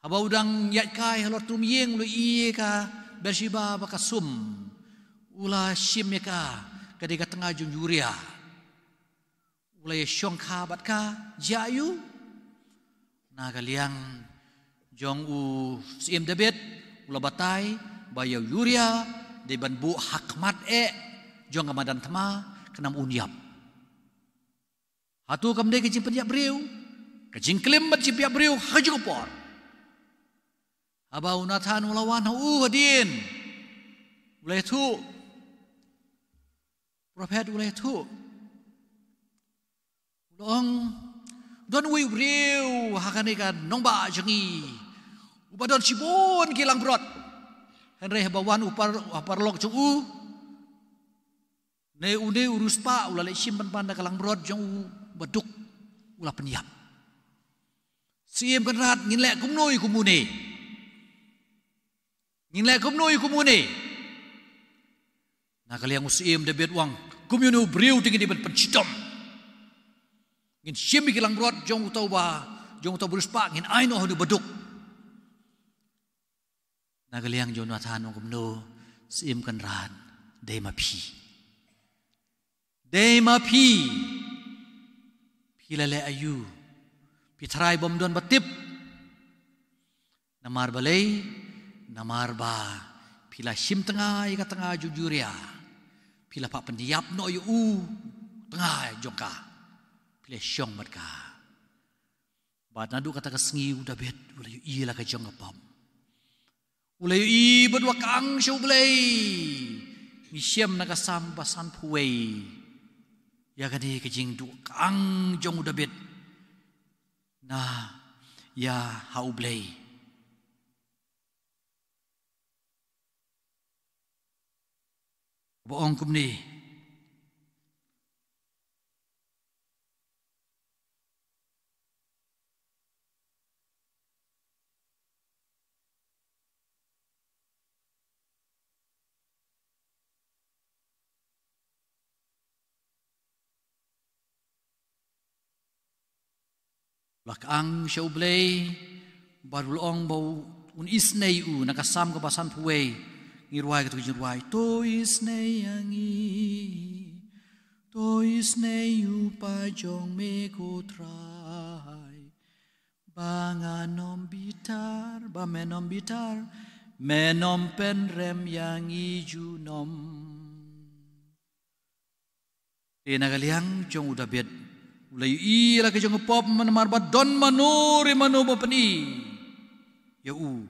Haba u dang ïaid kai halor tum ïing, u la i ïa ka Bathsheba ba ka sum. U la shim ïa ka, ka dei ka tnga jong u Uriah. U la ïashong kha bad ka, jia aïu? Na ka liang jong u Syiem David, u la batai ba ïa u Uriah dei ban buh ha khmat eh jong ka madan thma, khnang un ïap. Hato kam dei ka jingpynïap briew? Ka jingklim bad jingpynïap briew ha ka juh ka por. Haba u Nathan u la wan ha u hadien, u la ïathuh. Prophet u la ïathuh. U la ong, don uwei u briew ha kane ka nongbah jong ngi, uba don shibun ki langbrot. Hynrei haba wan u par, u paralok jong u, ne une u riewspah u la leit shim pynban da ka langbrot jong u baduk, u la pynïap. Syiem Kynrad, ngin leh kumno ïa kum une? Ngin leh kumno ïa kum une? Na ka liang u Syiem David u ong, kum ïa une u briew te ngin dei ban pynshitom. Ngin shim ïa ki langbrot jong uta uba, jong uta u riewspah, ngin ai noh ha une u baduk. Na ka liang jong u Nathan u ong, kumno, Syiem Kynrad, dei ma phi? Dei ma phi? Phi la leh aïu? Phi tharai bym don ba tip. Namar balei? Namar ba phi la shim tnga ïa ka tnga jong u Uriah. Phi la phah pynïap noh ïa u tnga jong ka. Phi la shong bad ka. Bad naduh kata ka sngi u David u la ïohi la ka jong ka pop. U la ïohi bad u la kyang sha U Blei. Ngi shem na ka Salm ba sanphew wei ïa kane ka jingduh kyang jong u David na ïa ha U Blei. Ba ong kumne. La kyang sha U Blei, bad u la ong ba un isynei u, na ka Salm kaba sanphew wei, ngi rwai katto ka jingrwai. To isynei ïa ngi, to isynei ïa u pa jong me ko Trai. Ba ngan ym bitar, ba men ym bitar, men ym pynrem ïa ngi junom. Te na ka liang jong u David, u la ïohi ïa la ka jong ka pop namar ba don mano re mano ba pyni ïa u.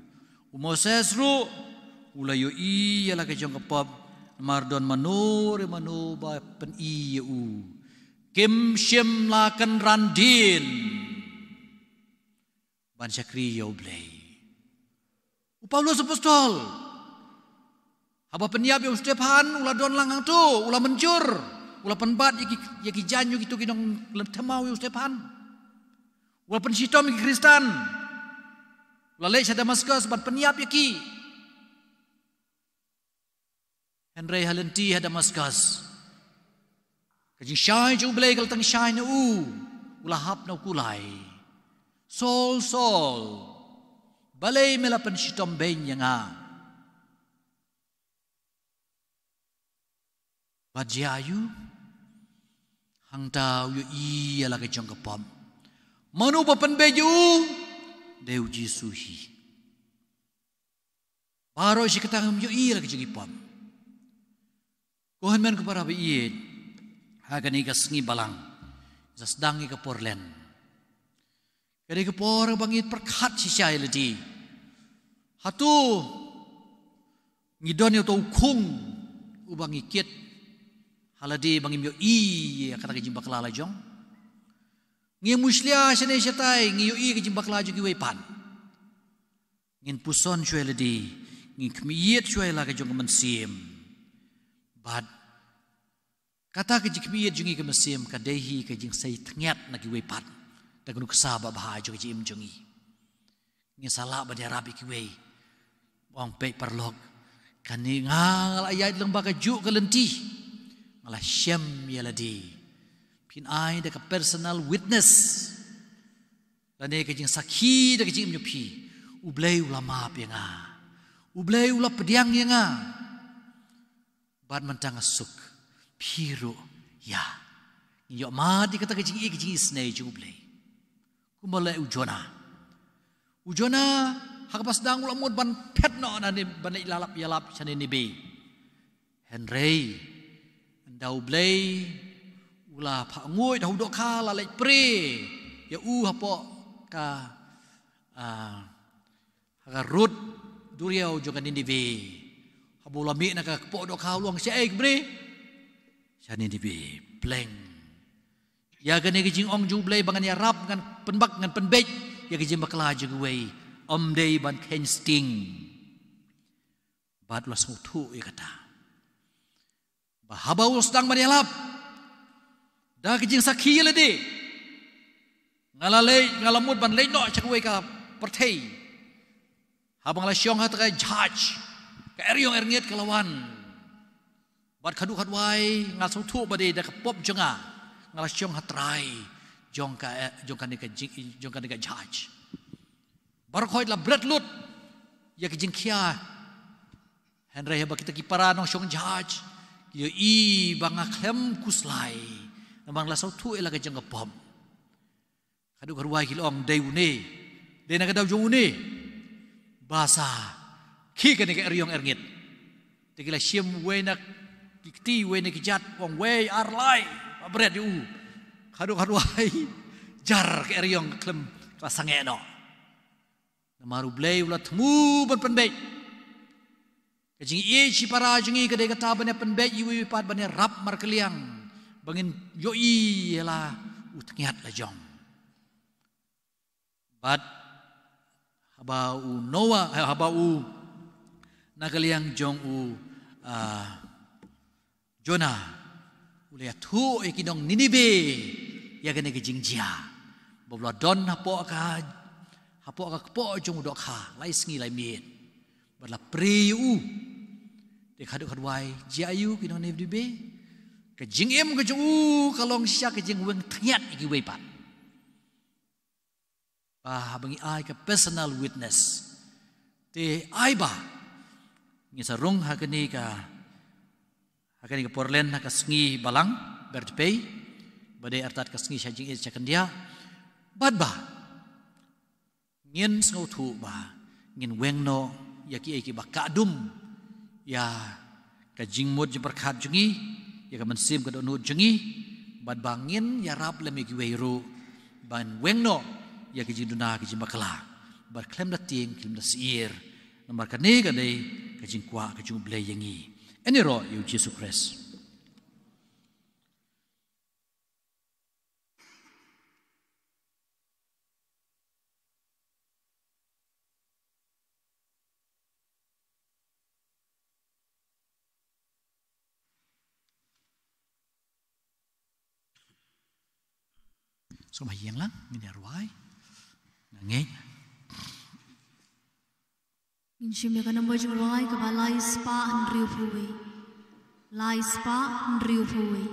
U Moses ruh, u la ïohi ïa la ka jong ka pop namar don mano re mano ba pyni ïa u. Kim shym la kynran dien ban shakri ïa U Blei. U Paulus apostol, haba pynïap ïa u Stephan, u la don lang hangto, u la mynjur, u la pynbat ïa ki, ïa ki jaiñ jong kito ki nongthymmai ïa u Stephan. U la pynshitom ïa ki Khristan. U la leit sha Damaskus ban pynïap ïa ki. Hynrei ha lynti ha Damaskus, ka jingshai jong U Blei ka la tang shai na u, u la hap na u kulai. Saul, Saul, balei me la pynshitom beiñ ïa nga? Bad jia aïu? Hangta u ïohi ïa la ka jong ka pop. Mano ba pynbeit ïa u? Dei U Jisu hi. Baroh shi katta ngim ïohi ïa la ka jong ki pop. Ko hynmen ko para ba ïeit, Ha kane ka sngi balang, sa sdang ïa ka por len. Kane ka por ba ngi pyrkhat shisha ïa lade. Hato ngi don ïa uto u khung uba ngi kit ha lade ba ngim ïohi ïa kata ka jingbakla la jong? Ngi mushlia shane shatai, ngi ïohi ka jingbakla jong kiwei pat. Ngin puson shuwa ïa lade, ngin khmih ïit shuwa ïa la ka jong ka mynsiem. Bad kata ka jingkhmih ïit jong ngi ka mynsiem ka dei hi ka jingsai tngiat na kiwei pat da ka nuksa babha jong ka jingim jong ngi. Ngin sa lah ban ïarap ïa kiwei. Ong peit paralok, kane nga la ïaid lyngba kajuh ka lynti, nga la shem ïa lade. Phin ai da ka personal witness lane ka jingsakhi da ka jingim jong phi. U Blei u la map ïa nga. U Blei u la pdiang ïa nga. Bad mynta nga suk, phi ruh ïa. Ngi ïoh mad ïa kata ka jingïeit, ka jingisynei jong U Blei. Kumba leh u Jonah. U Jonah ha kaba sdang u la mut ban phet noh nangne, ban leit ïalap ïalap sha Ninibe. Hynrei ynda U Blei u la phah nguid ha u dohkha, la leit prie ïa u hapoh ka, ah, ha ka rud duriaw jong ka Ninibe. Haba u la mih na ka kpoh dohkha u la ong, shaei kumne? Sha Ninibe. Blank. Ïa kane ka jingong jong U Blei ba ngan ïarap, ngan pynbak, ngan pynbeit ïa ka jingbakla jong kiwei, ym dei ban kheiñ sting. Bad u la sngewthuh ïa kata. Ba haba u sdang ban ïalap da ka jingsakhi ïa lade, nga la leit, nga la mut ban leit noh sha kawei ka pyrthei. Haba nga la shong ha kata ka jahaj, ka eriong erngit ka la wan. Bad khatduh khatwai nga sngewthuh ba dei da ka pop jong nga, nga la shong ha trai jong ka, eh, jong kane ka jing, jong kane ka jahaj. Baroh khoit la bret lut ïa ka jingkhia. Hynrei haba kita ki para nongshong jahaj ki ïohi ba nga khlem khuslai, namar nga la sngewthuh ïa la ka jong ka pop. Khatduh khatwai ki la ong, dei une, dei na ka daw jong une ba sa khie kane ka eriong erngit. Te ki la shim wei na ki kti, wei na ki kjat, ong wei ar lai, ba bret ïa u. Khatduh khatwai jar ka eriong, ka khlem, ka la sangeh noh. Namar U Blei u la thmu ban pynbeit ka jingïeit shipara jong ngi, ka dei kata ban ïa pynbeit iwei iwei pat, ban ïarap markylliang ba ngin ïohi ïa la u tngiat la jong. Bad haba u Noah, eh, haba u, na ka liang jong u, ah, Jonah u la ïathuh ïa ki nong Ninibe ïa kane ka jingjia, ba u la don hapoh ka, hapoh ka kpoh jong u dohkha lai sngi lai miet. Bad la prie ïa u. Te khatduh khatwai, jia aïu ki nong Ninibe? Ka jingim ka jong u ka long shisha ka jingweng tngiat ïa kiwei pat. Ba haba ngi ai ka personal witness, te ai ba ngin sa rung ha kane ka, ha kane ka por len, ha ka sngi balang Bertpei, ba dei artat ka sngi sha jingïeit sha kyndiah. Bad ba ngin sngewthuh ba ngin weng noh ïa kiei kiba kah dum ïa ka jingmut jingpyrkhat jong ngi, ïa ka mynsiem ka dohnud jong ngi, bad ba ngin ïarap lem ïa kiwei ruh ban weng noh ïa ka jingduna ka jingbakla, bad khlem da tieng khlem da syier, namar kane ka dei ka jingkwah ka jong U Blei ïa ngi. Ïaroh ïa U Jisu Khrist. Sngewbha ïeng lang, ngin ïa rwai. Nga ngeit. Ngin shim ïa ka number jingrwai kaba lai spah hynriewphew wei. Lai spah hynriewphew wei.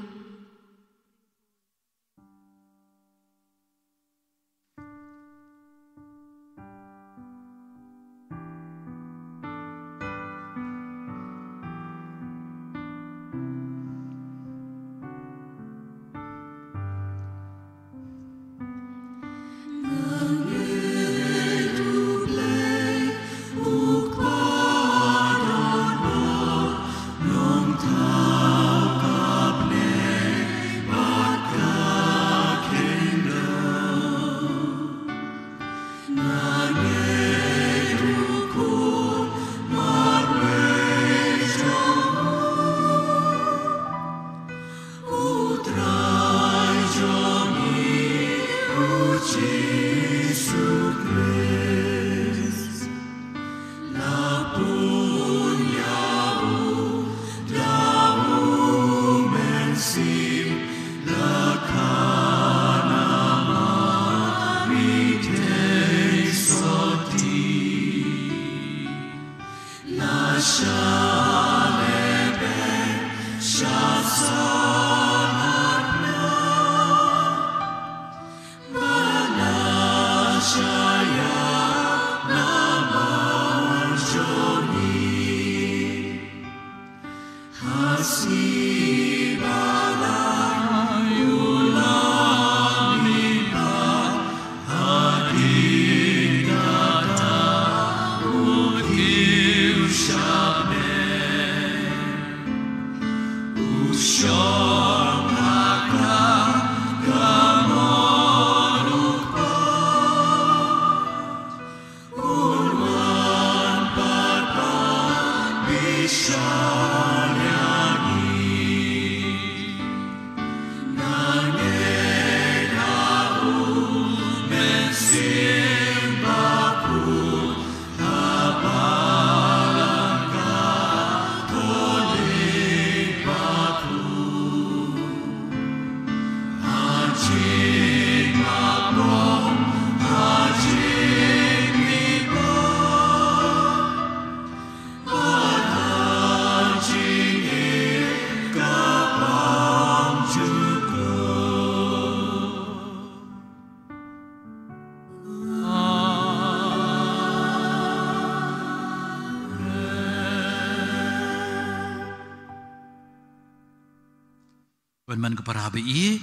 Pynban ko para baieit,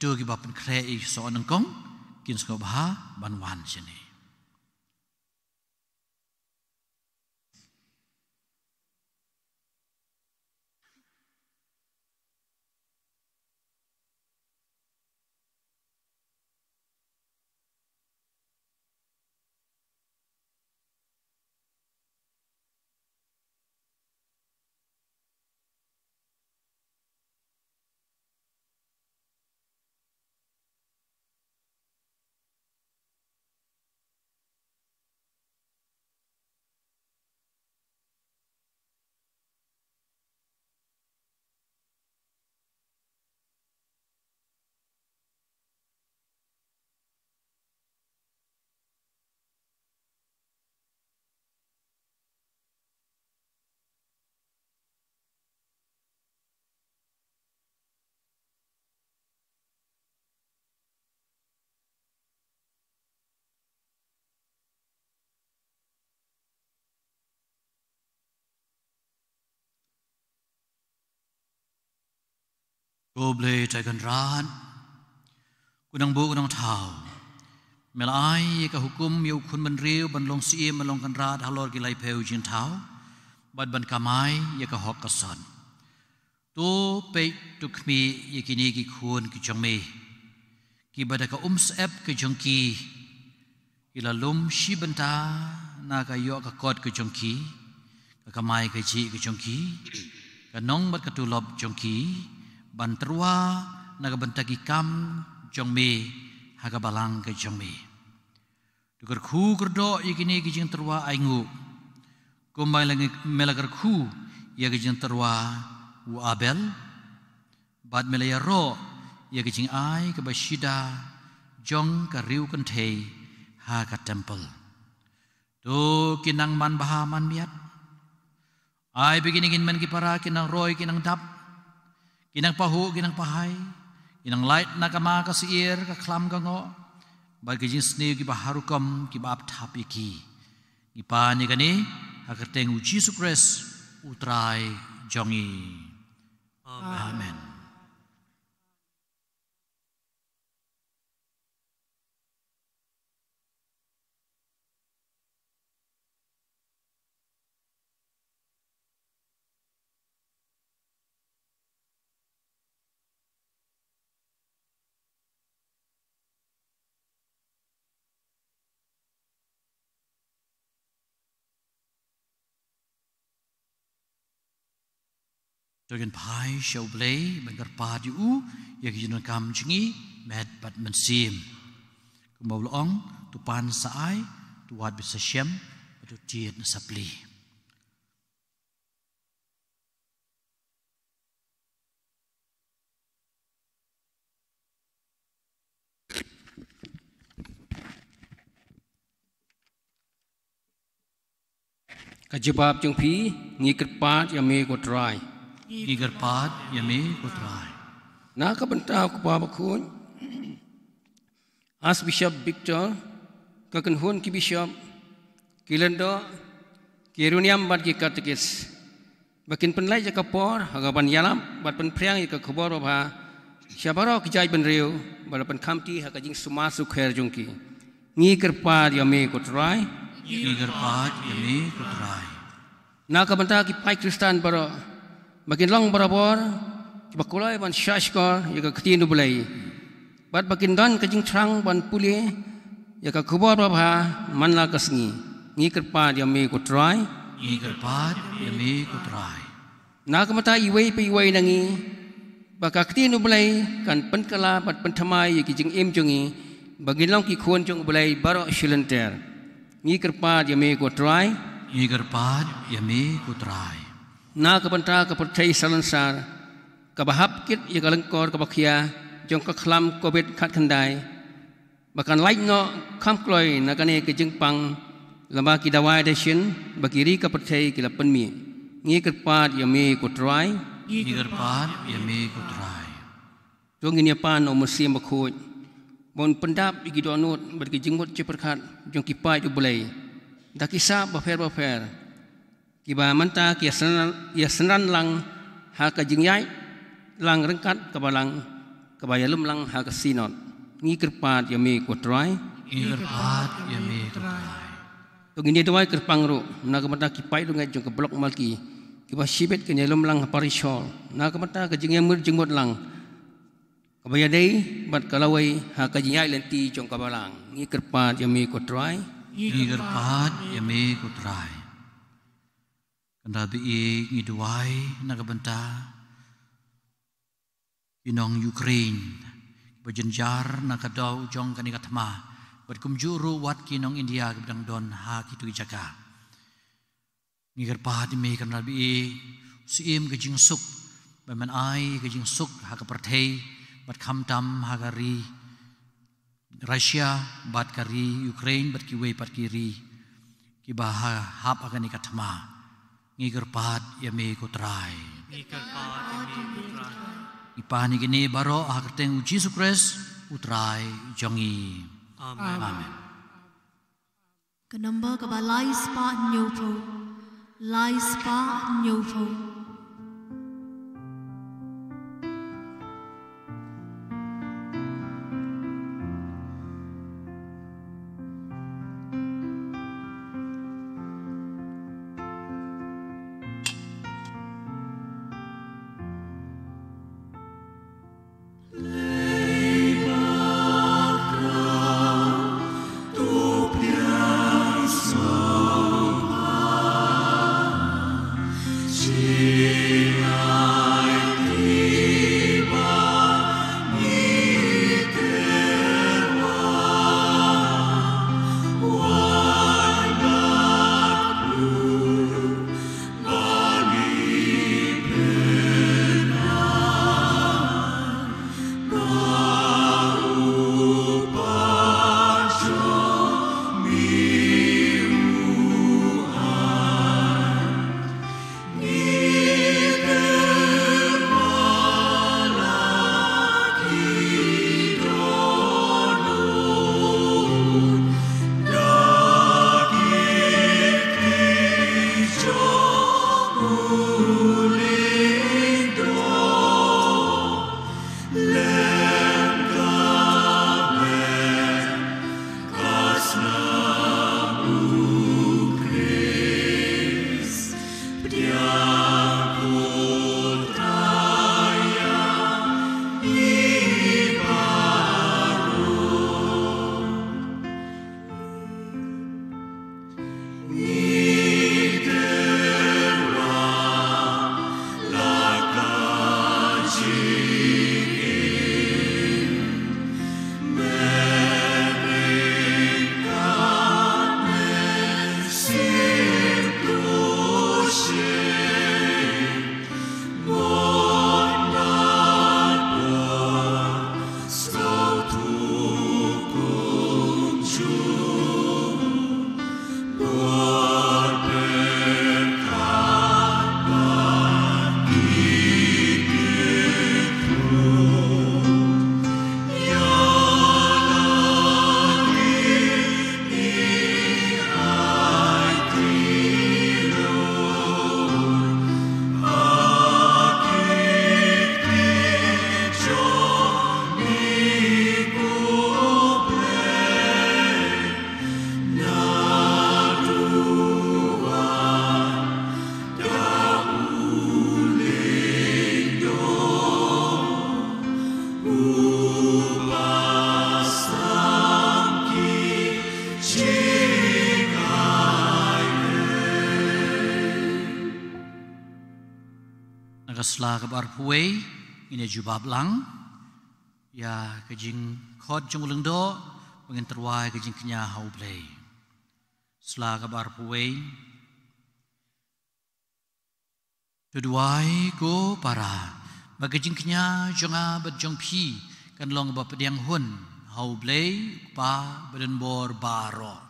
to kiba pynkhreh ïa ki soh nyngkong, kin sngewbha ban wan shane. Ko Blei Trai Kynrad, ko Nongbuh ko Nongthaw, me la ai ïa ka hukum ïa u khun bynriew ban long syiem, ban long kynrad halor ki laiphew jingthaw, bad ban kamai ïa ka hok ka sot. To peit, to khmih ïa kine ki khun ki jong me, kiba da ka umsyep ka jong ki, ki la lum shi bynta na ka ïoh ka kot ka jong ki, ka kamai kajih ka jong ki, ka nong bad ka tulop jong ki, ban tyrwa na ka bynta ki kam jong me ha ka balang ka jong me. To kyrkhu kyrdoh ïa kine ki jingtyrwa ainguh, kumba me la kyrkhu ïa ka jingtyrwa u Abel, bad me la ïaroh ïa ka jingai kaba shida jong ka riewkynthei ha ka templ. To ki nang manbha manmiat. Ai ba kine kin myn ki para ki nang roi ki nang dap, ki nang pahuh ki nang pahai, ki nang lait na ka ma ka syiar, ka khlam ka ngoh, bad ki jingsniew kiba har rukom kiba ap thap ïa ki. Ngi pan ïa kane ha ka kyrteng u Jisu Khrist u Trai jong ngi. Amen. Amen. To ngin phai sha U Blei ban kyrpad ïa u ïa ki jingdonkam jong ngi met bad mynsiem. Kumba u la ong, to pan sa ai, to wad bad sa shem, bad to tied na sa plie. Ka jubab jong phi. Ngi kyrpad ïa me ko Trai. Ngi kyrpad ïa me ko Trai. Na ka bynta u Kpa Bakhuid, Archbishop Victor, ka kynhun ki bishop, ki lyngdoh, ki riewniam bad ki katekis, ba kin pynlait ïa ka por ha kaba ïalap bad pynphriang ïa ka khubor babha sha baroh ki jaitbynriew, bad pynkham ti ha ka jingsumar sukher jong ki. Ngi kyrpad ïa me ko Trai. Ngi kyrpad ïa me ko Trai. Na ka bynta ki paid Khristan baroh, ba kin long barabor kiba kloi ban shahshkor ïa ka ktien U Blei, bad ba kin don ka jingthrang ban pule ïa ka khubor babha man la ka sngi. Ngi kyrpad ïa me ko Trai. Ngi kyrpad ïa me ko Trai. Na ka bynta iwei pa iwei na ngi, ba ka ktien U Blei kan pynkylla bad pynthymmai ïa ki jingim jong ngi, ba ngin long ki khun jong U Blei baroh shi lynter. Ngi kyrpad ïa me ko Trai. Ngi kyrpad ïa me ko Trai. Na ka bynta ka pyrthei salonsar, kaba hap kit ïa ka lyngkor kaba khia jong ka khlam Covid khatkhyndai, ba kan lait noh kham kloi na kane ka jingpang lyngba ki dawai dashin ba ki ri ka pyrthei ki la pynmih. Ngi kyrpad ïa me ko Trai. Ngi kyrpad ïa me ko Trai. To ngin ïa pan, O Mynsiem Bakhuid, ban pyndap ïa ki dohnud bad ki jingmut jingpyrkhat jong ki paid U Blei da ki sap bapher bapher, kiba mynta ki ïa synran, ïa synran lang ha ka jingïaid lang ryngkat ka Balang kaba ïalum lang ha ka Synod. Ngi kyrpad ïa me ko Trai. Ngi kyrpad ïa me ko Trai. To ngin ïa duwai kyrpang ruh na ka bynta ki paid rungeit jong ka Block Malki kiba shibit kin ïalum lang ha Parish Hall na ka bynta ka jingïamir jingmut lang kaba ïadei bad ka lawei ha ka jingïaid lynti jong ka Balang. Ngi kyrpad ïa me ko Trai. Ngi kyrpad ïa me ko Trai. Kynrad ba ïeit ngi duwai na ka bynta ki nong Ukraine ba jynjar na ka daw jong kane ka thma, bad kumjuh ruh wat ki nong India kiba dang don ha kito ki jaka. Ngi kyrpad ïa me kynrad ba ïeit, siem ka jingsuk, ba men ai ka jingsuk ha ka pyrthei, bad khamtam ha ka ri Russia, bad ka ri Ukraine, bad kiwei pat ki ri kiba ha hap ha kane ka thma. Ngi kyrpad ïa me ko Trai. Ngi kyrpad ïa me ko Trai. Ngi pan ïa kine baroh ha ka kyrteng u Jisu Khrist u Trai jong ngi. Amen. Amen. Ka number kaba lai spah hynñiewphew. Lai spah hynñiewphew. Na ka sla kaba arphew wei, ngin ïa jubab lang ïa ka jingkhot jong u lyngdoh, ba ngin tyrwa ïa ka jingkñia ha U Blei. Sla kaba arphew wei. To duwai ko para, ba ka jingkñia jong nga bad jong phi kan long ba pdiang hun ha U Blei U Kpa badonbor baroh.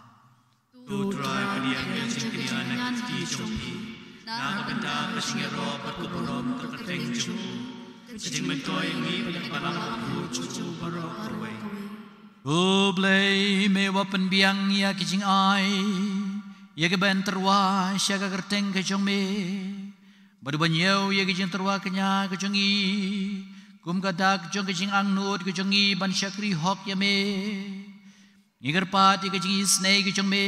To Trai, pdiang ïa ka jingkñia na ka kti jong phi na ka bynta ka jingïaroh bad ka burom ka kyrteng jong u, ka jingmyntoi ïa ngi bad ïa ka balang bakhuid jong u baroh kawei. Ko Blei, me wat pynbiang ïa ki jingai ïa kiban tyrwa sha ka kyrteng ka jong me. Bad uba ñiew ïa ka jingtyrwa kñia ka jong ngi kum ka dak jong ka jingangnud ka jong ngi ban shakri hok ïa me, ngi kyrpad ïa ka jingisynei ka jong me,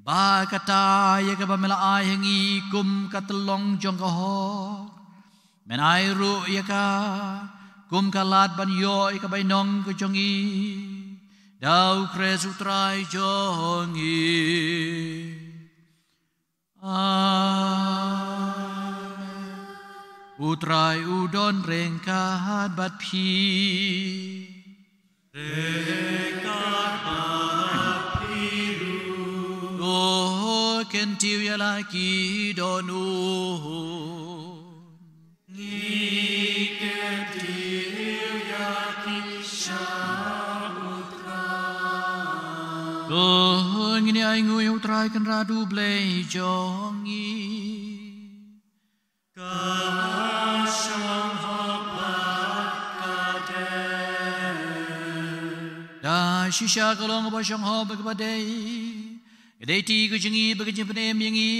ba kata ïa kaba me la ai ha ngi kum ka tyllong jong ka hok, men ai ruh ïa ka kum ka lad ban ïoh ïa ka bainong ka jong ngi. Da U Khrist U Trai jong ngi. Amen. U Trai u don ryngkat bad phi. Ryngkat bad phi ruh. To kyntiew ïa la ki dohnud. Ngi kyntiew ïa ki sha U Trai. To ngin ïa ainguh ïa U Trai Kynrad U Blei jong ngi. Ka shong hok bad ka dei. Da shisha ka long kaba shong hok bad kaba dei. Ka dei ti ka jong ngi bad ka jingpynim ïa ngi.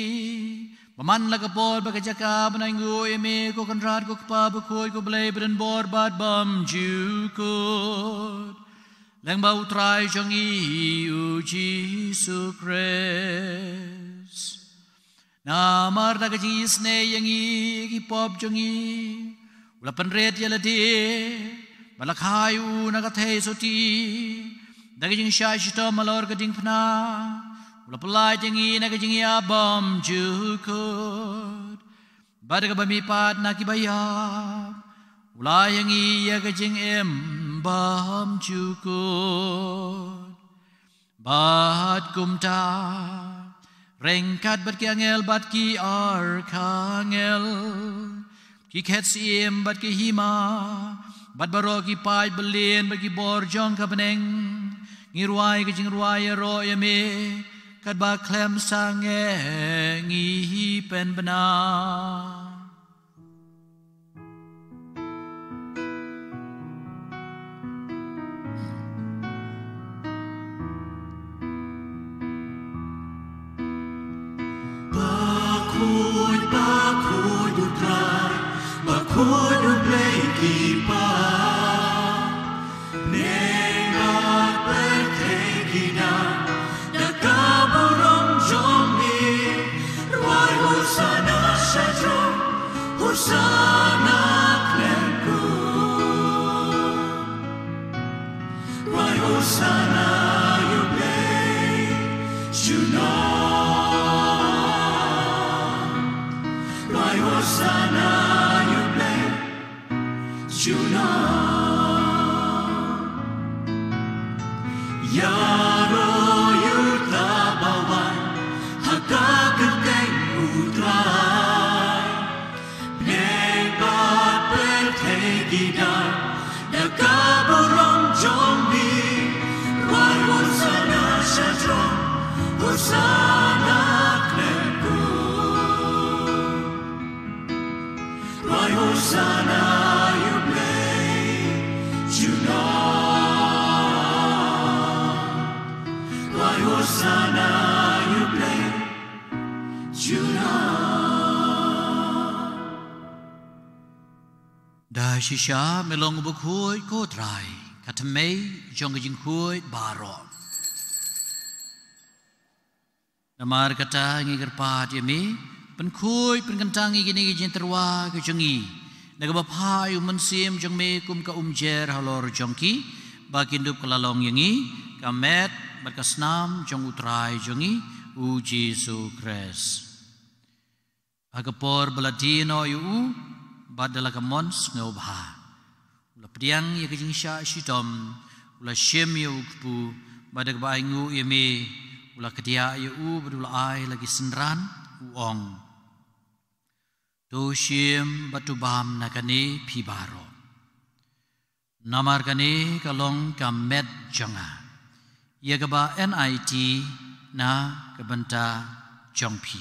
Ba man la ka por bad ka jaka ban ainguh ïa me ko Kynrad ko Kpa bakhuid ko Blei badonbor bad bymjukut. Lyngba U Trai jong ngi U Jisu Khrist. Namar da ka jingisynei ïa ngi ki pop jong ngi, u la pynrit ïa lade, bad la kha ïa u na ka theisotti, da ka jingshah shitom halor ka diengphna, u la pyllait ïa ngi na ka jingïap bymjukut, bad da kaba mihpat na kiba ïap, u la ai ïa ngi ïa ka jingim bymjukut. Bad kumta, ryngkat bad ki angel bad ki arkangel, ki khet syiem bad ki hima, bad baroh ki paid byllian bad ki bor jong ka bneng, ngi rwai ka jingrwai ïaroh ïa me, katba khlem sangeh ngi pynbna. Bakhuid, bakhuid U Trai, bakhuid U Blei ki kpa. Bneng bad pyrthei ki dang da ka burom jong me. Rwai Hosana shajrong, Hosana khlem kut. Rwai Hosana ïa U Blei junom. Rwai Hosana ïa U Blei junom. Ïaroh ïa uta ba wan ha ka kyrteng U Trai. Bneng bad pyrthei ki dang da ka burom jong me. Rwai Hosana shajrong, Hosana khlem kut. Rwai Hosana ïa U Blei junom. Rwai Hosana ïa U Blei junom. Da shisha me long uba khuid ko Trai, ka thymmei jong ka jingkhuid baroh. Namar kata ngi kyrpad ïa me, pynkhuid pynkyntang ïa kine ki jingtyrwa ki jong ngi, da kaba phah ïa u Mynsiem jong me kum ka umjer halor jong ki, ba kin dup ka la long ïa ngi ka met bad ka snam jong U Trai jong ngi U Jisu Khrist. Ha ka por ba la die noh ïa u, bad da la ka mon sngewbha, u la pdiang ïa ka jingshah shitom, u la shim ïa u kpu, bad da kaba ainguh ïa me, u la kdiah ïa u, bad u la ai la ki synran, u ong: To shim bad to bam na kane phi baroh. Namar kane ka long ka met jong nga, ïa kaba N I T na ka bynta jong phi.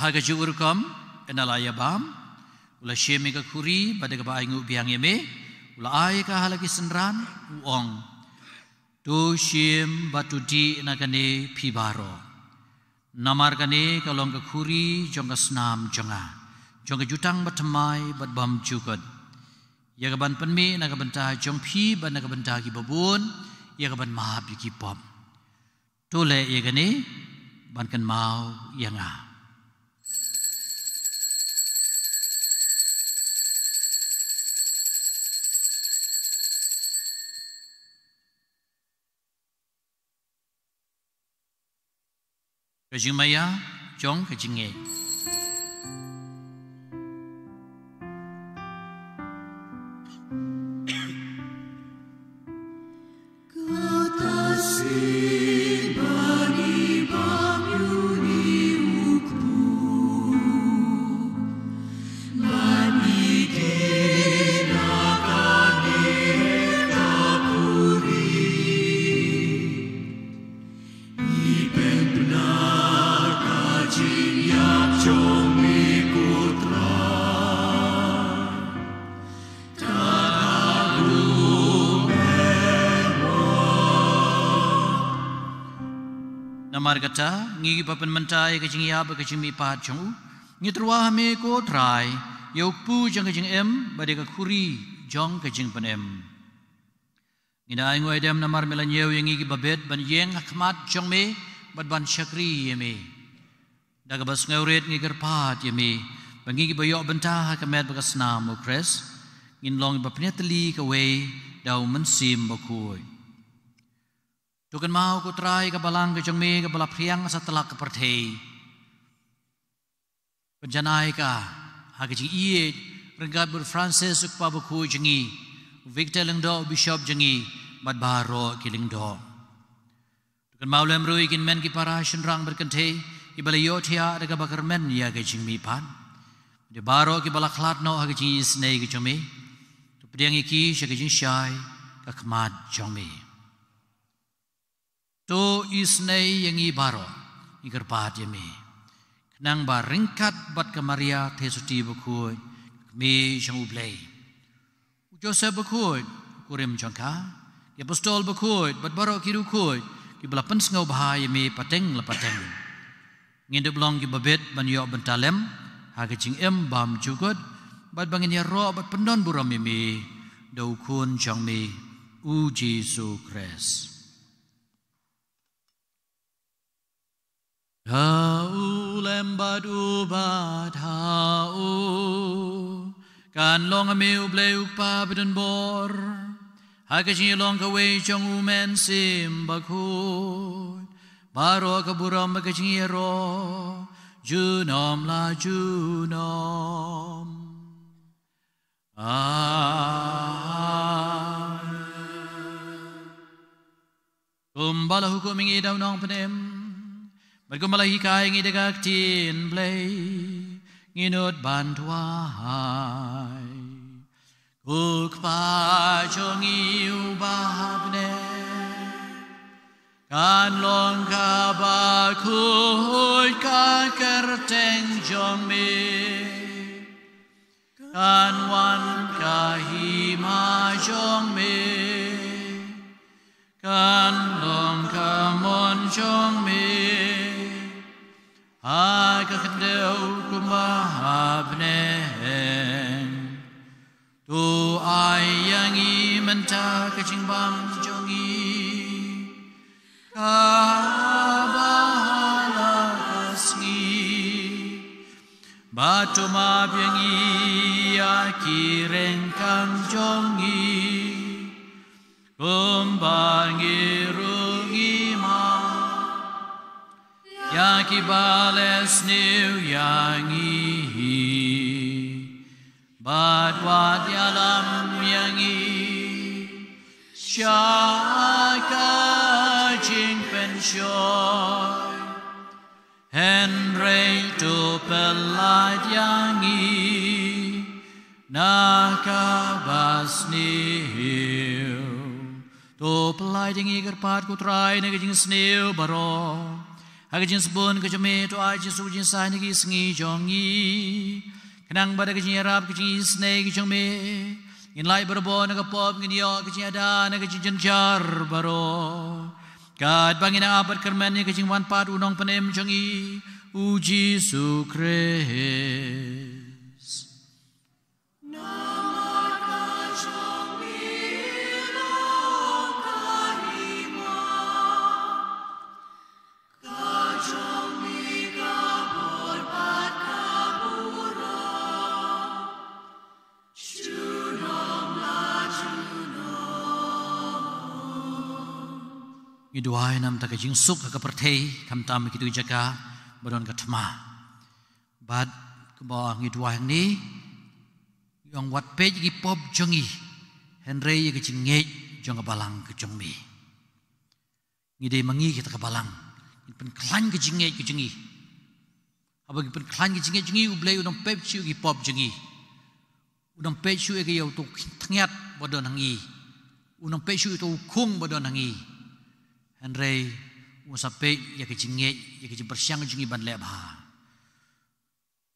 Ha kajuh ka rukom, ynda la ïa bam, U la shim ïa ka khuri, bad da kaba ainguh biang ïa me, u la ai ka ha la ki synran, u ong: To shim bad to dih na kane phi baroh. Namar kane ka long ka khuri jong ka snam jong nga, jong ka jutang bathymmai bad bymjukut, ïa kaban pynmih na ka bynta jong phi bad na ka bynta kiba bun, ïa kaban map ïa ki pop. To leh ïa kane ban kynmaw ïa nga. Ka jingmaïa jong ka jingngeit. Namar kata, ngi kiba pynmynta ïa ka jingïap bad ka jingmihpat jong u, ngi tyrwa ha me ko Trai, ïa u kpu jong ka jingim bad ïa ka khuri jong ka jingpynim. Ngi da ainguh aidem namar me la ñiew ïa ngi kiba bit ban ïeng ha khmat jong me bad ban shakri ïa me. Da kaba sngewrit ngi kyrpad ïa me ba ngi kiba ïoh bynta ha ka met bad ka snam u Khrist, ngin long kiba pynïatylli kawei da u Mynsiem Bakhuid. To kynmaw ko Trai ka balang ka jong me kaba la phriang satlak ka pyrthei. Pynjanai ka ha ka jingïeit ryngkat bad u Francis u kpa bakhuid jong ngi, u Victor Lyngdoh u bishop jong ngi, bad baroh ki lyngdoh. To kynmaw lem ruh ïa ki hynmen ki para shynrang bad kynthei kiba la ïohthiah da kaba kyrmen ïa ka jingmihpat, bad ïa baroh kiba la khlad noh ha ka jingisynei ka jong me. To pdiang ïa ki sha ka jingshai ka khmat jong me. To isynei ïa ngi baroh, ngi kyrpad ïa me, khnang ba ryngkat bad ka Maria Theisotti bakhuid, ka kmie jong u Blei, u Joseph bakhuid, u kurim jong ka, ki apostol bakhuid bad baroh ki riewkhuid kiba la pynsngewbha ïa me pateng la pateng, ngin dup long kiba bit ban ïoh bynta lem ha ka jingim bymjukut, bad ba ngin ïaroh bad pyndonburom ïa me da u Khun jong me, u Jisu Khrist. Ha u lem bad u bad ha u kan long ha me u Blei u Kpa badonbor, ha ka jingïalong kawei jong u Mynsiem Bakhuid, baroh ka burom bad ka jingïaroh junom la junom. Amen. Kumba la hukum ïa ngi da u Nongpynim, bad kumba la hikai ïa ngi da ka Ktien Blei, ngin nud ban duwai. Ko Kpa jong ngi uba ha bneng, kan long kaba khuid ka kyrteng jong me. Kan wan ka hima jong me. Kan long ka mon jong me ha ka khyndew kumba ha bneng. To ai ïa ngi mynta ka jingbam jong ngi kaba ha la ka sngi. Bad to map ïa ngi ïa ki ryngkang jong ngi, kumba ngi ruh ngi map ïa kiba leh sniew ïa ngi. Bad wat ïalam ïa ngi sha ka jingpynshoi, hynrei to pyllait ïa ngi na kaba sniew. To pyllait ïa ngi kyrpad ko Trai na ka jingsniew baroh. Ha ka jingsbun ka jong me to ai Jisu ka jingsain ha ki sngi jong ngi. Khnang ba da ka jingïarap ka jingisynei ka jong me, ngin lait barabor na ka pop, ngin ïoh ka jingada na ka jingjynjar baroh. Katba ngin ap bad kyrmen ïa ka jingwan pat u Nongpynim jong ngi, u Jisu Khrist. Namar ka jong me long ka hima, ka jong me ka bor bad ka burom, junom la junom. Ngi duwai namar ka jingsuk ha ka pyrthei, khamtam ha kito ki jaka ba don ka thma. Bad kumba ngi duwai hangne, ngi ong wat peit ïa ki pop jong ngi, hynrei ïa ka jingngeit jong ka balang ka jong me. Ngi dei ma ngi kita ka balang. Ngin pynkhlaiñ ka jingngeit ka jong ngi. Haba ngi pynkhlaiñ ka jingngeit jong ngi, U Blei un ym peit shuh ïa ki pop jong ngi. Un ym peit shuh ïa ka, ïa uto u tngiat ba don ha ngi. Un ym peit shuh ïa uto u khung ba don ha ngi. Hynrei un sa peit ïa ka jingngeit, ïa ka jingpyrshang jong ngi ban leh bha.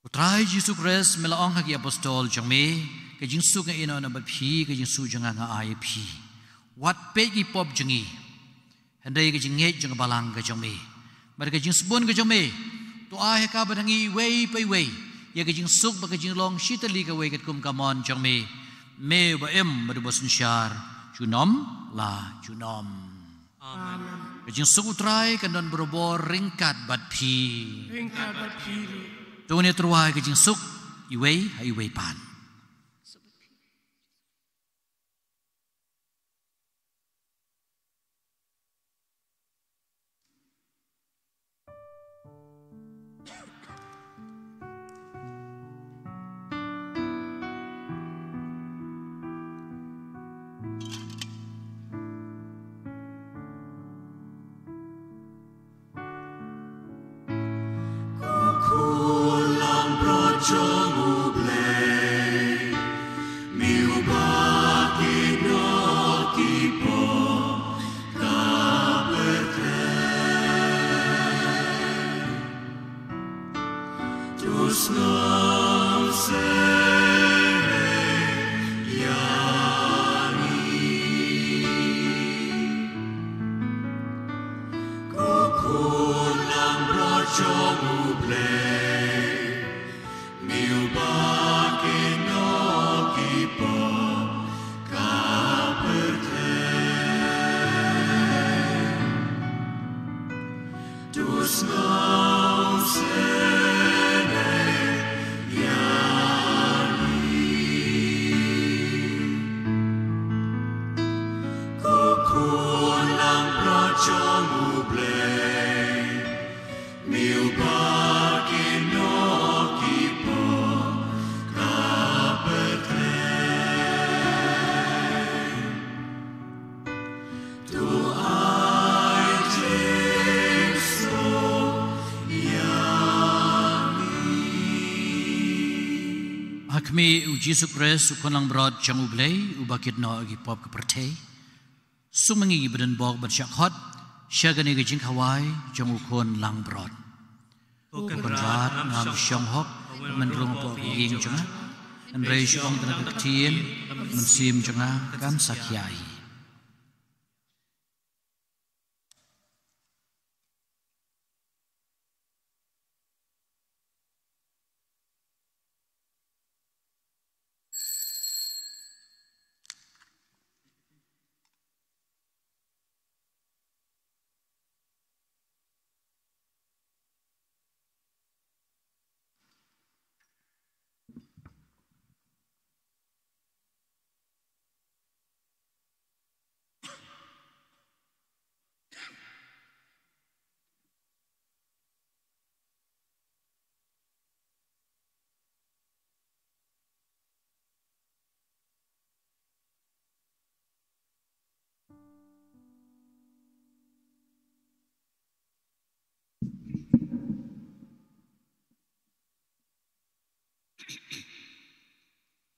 U Trai Jisu Khrist, me la ong ha ki apostol jong me, ka jingsuk nga ïehnoh noh bad phi, ka jingsuk jong nga nga ai ïa phi. Wat peit ki pop jong ngi, hynrei ka jingngeit jong ka balang ka jong me. Bad ka jingsbun ka jong me, to ai ha ka bad ha ngi iwei pa iwei ïa ka jingsuk bad ka jinglong shi tylli kawei katkum ka mon jong me. Me uba im bad uba synshar junom la junom. Amen. Ka jingsuk U Trai kan don barabor ryngkat bad phi. Ryngkat bad phi ruh. To ngin ïatyrwa ïa ka jingsuk iwei ha iwei pat. Ko khun langbrot jong U Blei, me uba kynnoh ki pop ka pyrthei, to sngewsynei ïa ngi. Ko khun langbrot jong U Blei, me uba kynnoh ki pop ka pyrthei, to sngewsynei ïa ngi. Ko khun langbrot jong U Blei, me uba kynnoh ki pop ka pyrthei, to ai jingsuk ïa ngi. Ha khmih U Jisu Khrist, U Khun langbrot jong U Blei, uba kynnoh ki pop ka pyrthei, sngewbha ngin ïa bynta bok ban shah khot sha kane ka jingkhawai jong U Khun langbrot. Ko Kynrad, ngam shong hok ban rung hapoh ka ïing jong nga, hynrei shu ong tang ïa ka ktien, ka mynsiem jong nga kan sa khia hi.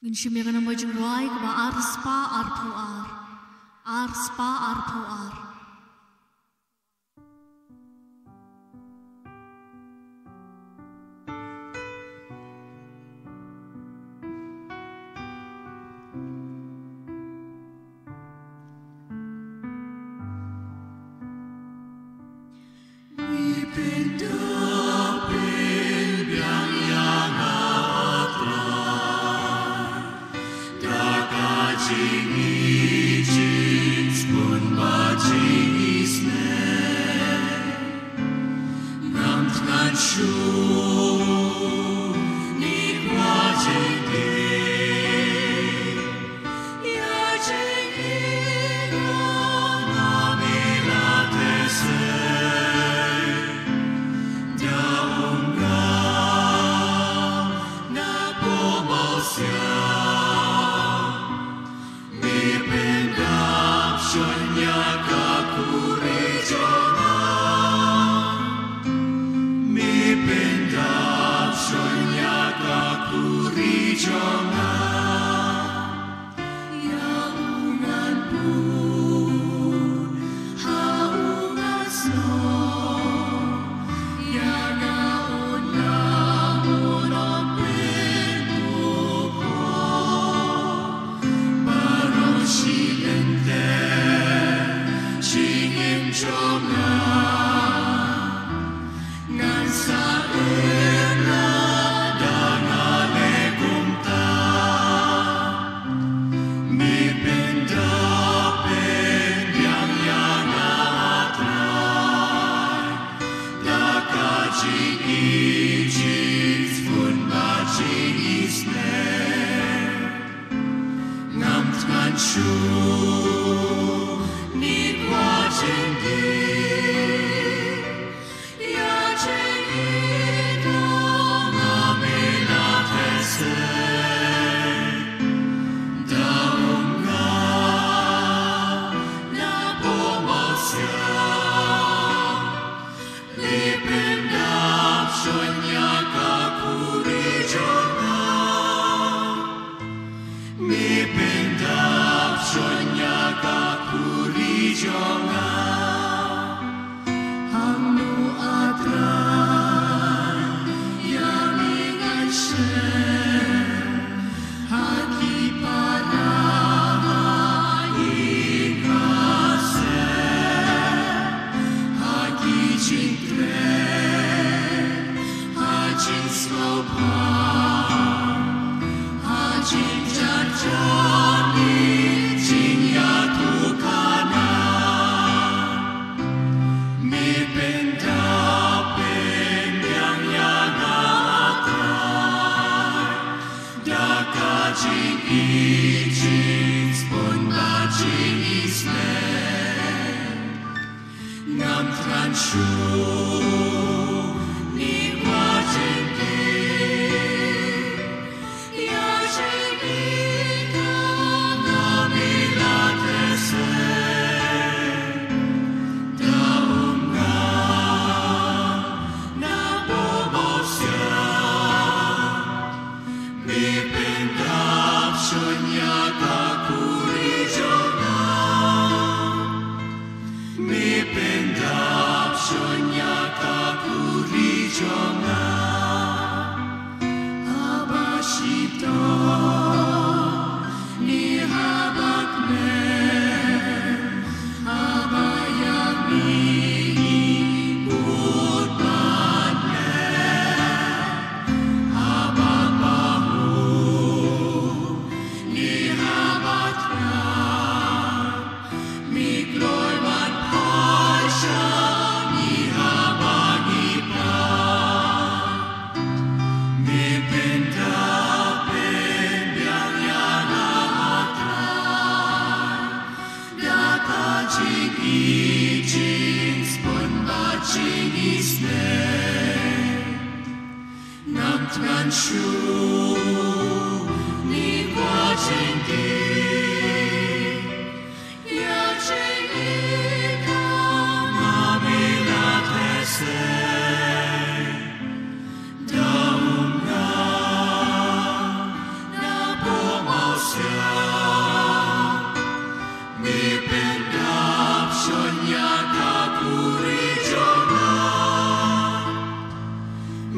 Ngin shim ïa ka nombar jingrwai kaba ar spah arphew ar. Ar spah arphew ar. Pynda pynbiang ïa nga, Trai, da ka jingïeit, jingpynbha, jingisynei. Ngam thngan shuh, ne kwah jingïeit. Ïa jingïeit jong nga me la theh sei, da um nga na bymman siang. Me pyndap shon ïa ka khuri jong nga. Me pyndap shon ïa ka khuri jong nga. Ïa u ngan bud ha u ngan snoh, ïa nga un lam, un ym pynbukor. Baroh shi lynter jingim jong nga, ngan sa im lada nga leh kumta. Me pyndap pynbiang ïa nga, Trai, da ka jingïeit, jingpynbha, jingisynei. Ngam thngan shuh, ne kwah jingïeit. Ïa jingïeit jong nga me la theh sei, da um nga na bymman siang. Me pyndap shon ïa ka khuri jong nga. Me pyndap shon ïa ka khuri jong nga. Hangno, A Trai, ïa me ngan shim? Ha ki para, ha ki kynthei, ha ki jingtrei, ha jingsngewbha, ha jingjynjar, ne jingïathuhkhana. Me pyndap pynbiang ïa nga, Trai, da ka jingïeit, jingpynbha, jingisynei. Ngam thngan shuh, ne kwah jingïeit. Ïa jingïeit jong nga me la theh sei, da um nga na bymman siang. Me pyndap shon ïa ka khuri jong nga. Me pyndap shon ïa ka khuri jong nga. Haba shitom ne haba kmen, haba ïa mihngi bud ban leh, haba pahuh ne haba thngan, me kloi ban phai sha ngi haba ngi phai. Me pyndap pynbiang ïa nga, Trai, da ka jingïeit, jingpynbha, jingisynei. Ngam thngan shuh, ne kwah jingïeit. Ïa jingïeit jong nga me la theh sei, da um nga na bymman siang. Me pyndap shon ïa ka khuri jong nga.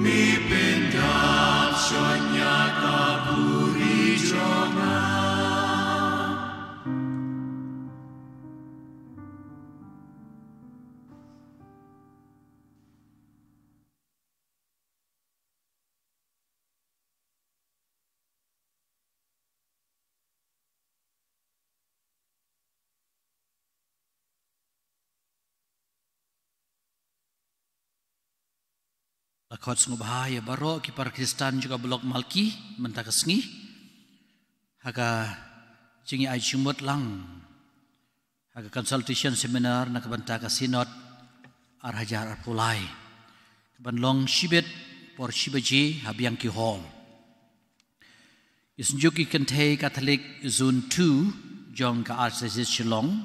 Me pyndap shon ïa ka khuri jong nga. La khot sngewbha ïa baroh ki para Khristan jong ka Block Malki mynta ka sngi ha ka jingïaid jingmut lang ha ka consultation seminar na ka bynta ka Synod ar hajar arphew lai, ka ban long shibit por shi baje ha Bianchi Hall. Ki synjuk ki kynthei Katholik Zone two jong ka Archdiocese Shillong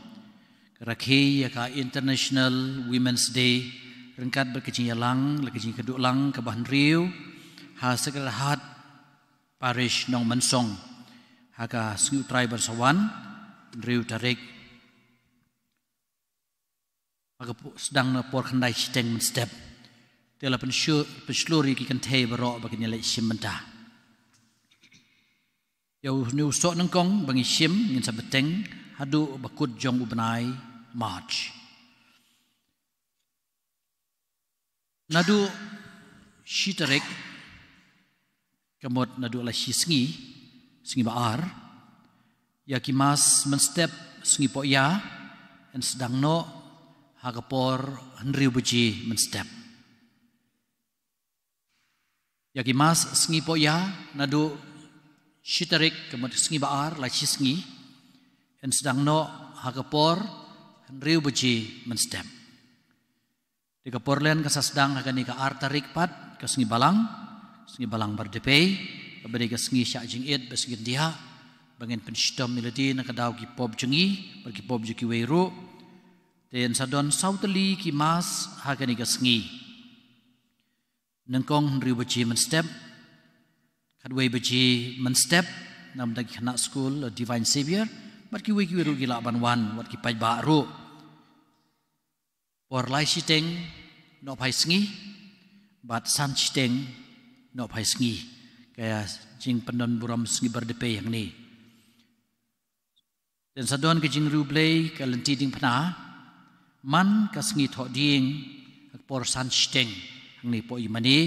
ka rakhe ïa ka International Women's Day ryngkat bad ka jingïalang la ka jingkynduh lang kaba hynriew ha Sacred Heart Parish Nongmensong ha ka sngi U Trai ban sa wan, hynriew tarik, ha ka pu-, sdang na por khyndai shiteng mynstep. Te la pynshu-, pynshlur ïa ki kynthei baroh ba kin ïaleit shim bynta. Ïa une u soh nyngkong ba ngi shim ngin sa bteng haduh ba kut jong u bnai March. Naduh shi tarik, ka mut naduh la shi sngi, sngi ba ar, ïa ki Mass mynstep sngi Poh Ïa yn sdang noh ha ka por hynriew baje mynstep. Ïa ki Mass sngi Poh Ïa naduh shi tarik, ka mut sngi ba ar, la shi sngi, yn sdang noh ha ka por hynriew baje mynstep. Te ka por len ka sa sdang ha kane ka ar tarik pat, ka sngi Balang, sngi Balang Bardepei, kaba dei ka sngi shah jingit bad sngi khyndiat, ba ngin pynshitom ïa lade na ka daw ki pop jong ngi bad ki pop jong kiwei ruh. Te yn sa don saw tylli ki Mass ha kane ka sngi. Nyngkong hynriew baje mynstep, khatwei baje mynstep, na ka bynta ki khynnah skul Divine Saviour bad kiwei kiwei ruh ki lah ban wan, wat ki paidbah ruh. Por lai shiteng nohphai sngi bad san shiteng nohphai sngi, ka jingpyndon burom sngi Bardepei hangne. Te yn sa don ka jingriewblei ka lynti diengphna man ka sngi Thohdieng ha ka por san shiteng hangne poh ïing mane,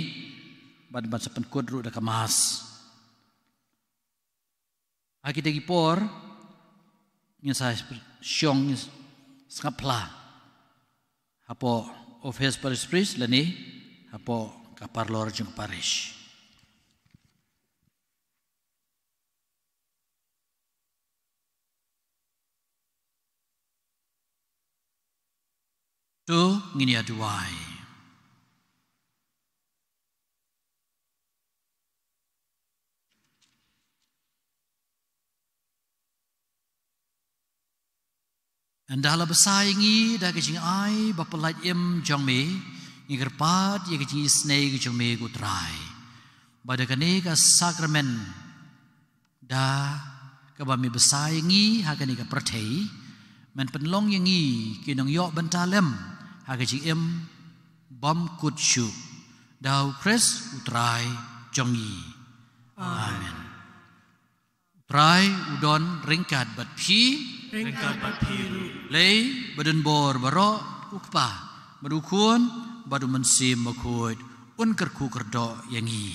bad ban sa pynkut ruh da ka Mass. Ha kita ki por ngin sa shong sngap phla hapoh office parish priest lane hapoh ka parlor jong parish. To ngin ïa duwai. Ynda la bsa ïa ngi da ka jingai ba pyllait im jong me, ngi kyrpad ïa ka jingisynei ka jong me ko Trai, ba da kane ka sakramen, da kaba me bsa ïa ngi ha kane ka pyrthei, men pynlong ïa ngi ki nongïoh bynta lem ha ka jingim bymkut shuh. Da U Khrist U Trai jong ngi. Amen. U Trai u don ryngkat bad phi. Ryngkat bad phi ruh. Blei badonbor baroh, U Kpa bad U Khun bad U Mynsiem Bakhuid, un kyrkhu kyrdoh ïa ngi.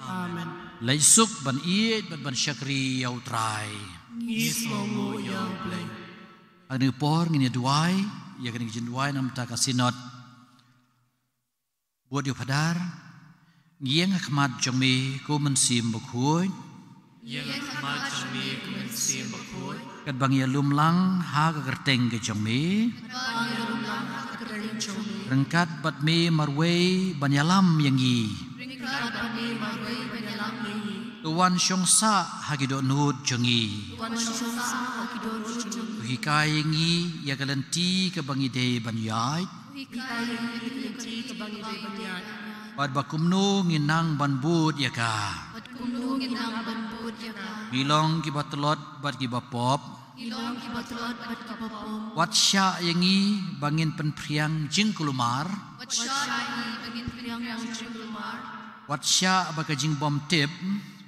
Amen. Leit suk ban ïeit bad ban shakri ïa U Trai. Ngi sngewbha ïa U Blei. Ha kane ka por ngin ïa duwai ïa kane ka jingduwai na ka bynta ka Synod. Bud ïa u Phadar. Ngi ïeng ha khmat jong me ko Mynsiem Bakhuid. Ïeng ha khmat jong me ko Mynsiem Bakhuid. Katba ngi ïalum lang ha ka kyrteng ka jong me. Katba ngi ïalum lang ha ka kyrteng jong me. Ryngkat bad me marwei ban ïalam ïa ngi. Ryngkat bad me marwei ban ïalam ïa ngi. To wan shong sah ha ki dohnud jong ngi. To wan shong sah ha ki dohnud jong ngi. To hikai ïa ngi ïa ka lynti kaba ngi dei ban ïaid. Bad ba kumno ngin nang ban bud ïa ka. Ngi long kiba tlot bad kiba pop. Wat shah ïa ngi ba ngin pynphriang jingkulmar. Wat shah ba ka jingbymtip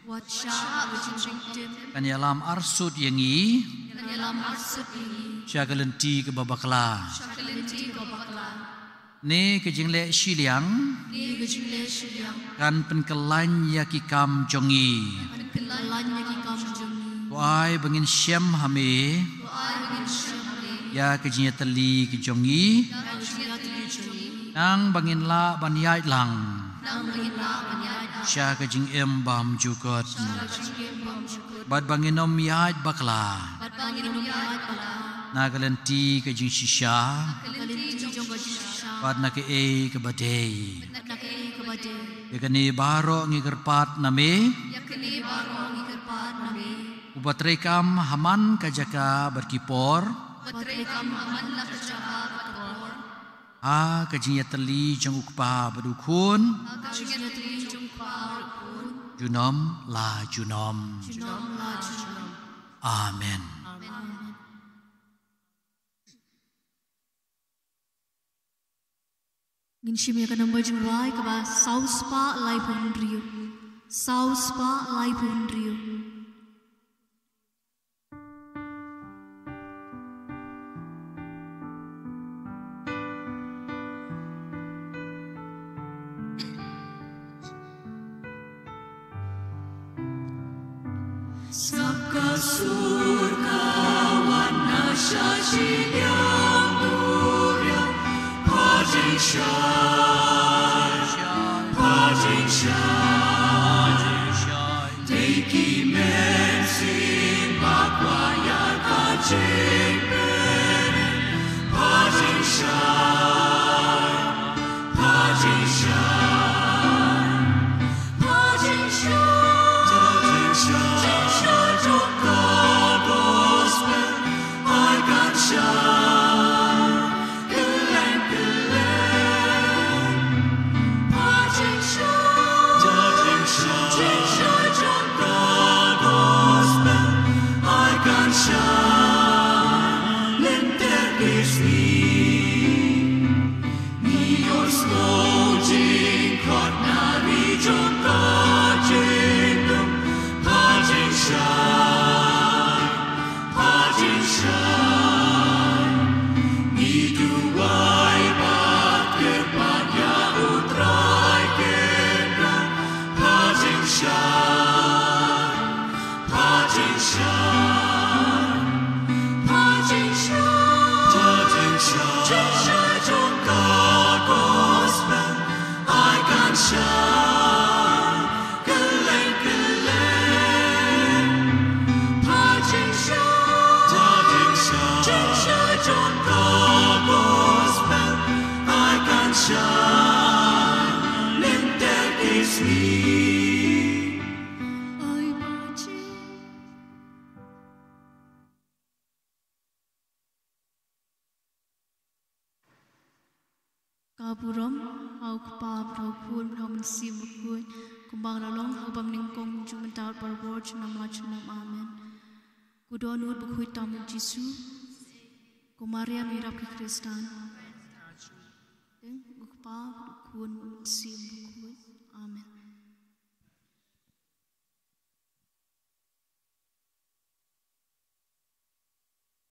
Wat shah ba ka jingbymtip kan ïalam arsut ïa ngi. Kan ïalam arsut ïa ngi. Sha ka lynti kaba bakla. Sha ka lynti kaba bakla. Ne ka jingleh shiliang. Ne ka jingleh shiliang. Kan pynkyllain ïa ki kam jong ngi. Kan pynkyllain ïa ki kam jong ngi. To ai ba ngin shem ha me. To ai ba ngin shem ha me. Ïa ka jingïatylli ka jong ngi. Ïa ka jingïatylli jong ngi. Nang ba ngin lah ban ïaid lang. sha ka jingim bymjukut, bad ba ngin ym ïaid bakla na ka lynti ka jingshisha bad na kaei kaba dei. Ïa kane baroh ngi kyrpad na me uba treikam ha man ka jaka bad ki por, ha ka jingïatylli jong U Kpa bad U Khun, junom la junom. Amen. Ngin shim ïa ka number jingduwai kaba saw spah laiphew hynriew. Saw spah laiphew hynriew. Sngap ka sur ka wan na sha shiliang duriaw. Pha jingshai, pha jingshai. Dei ki mynsiem ba kwah ïa ka jingpynim. Pha jingshai, pha jingshai. Ngi ïohsngew jingkhot na ri jong ka jingdum. Pha jingshai, pha jingshai. Ngi duwai bad kyrpad ïa U Trai Kynrad. Pha jingshai, pha jingshai, pha jingshai, pha jingshai. Jingshai jong ka gospel, ai kan shai kylleng kylleng. Pha jingshai, pha jingshai, jingshai jong ka gospel, ai kan shai lynter ki sngi. Ai pha jing Ka burom ha U Kpa, bad ha U Khun, bad ha U Mynsiem Bakhuid, kumba la long ha kaba nyngkong, mynta bad barabor, junom la junom. Amen. Ko dohnud bakhuid tam U Jisu, ko Maria ngi ïarap ki Khristan. Dei U Kpa, bad U Khun, bad U Mynsiem Bakhuid. Amen.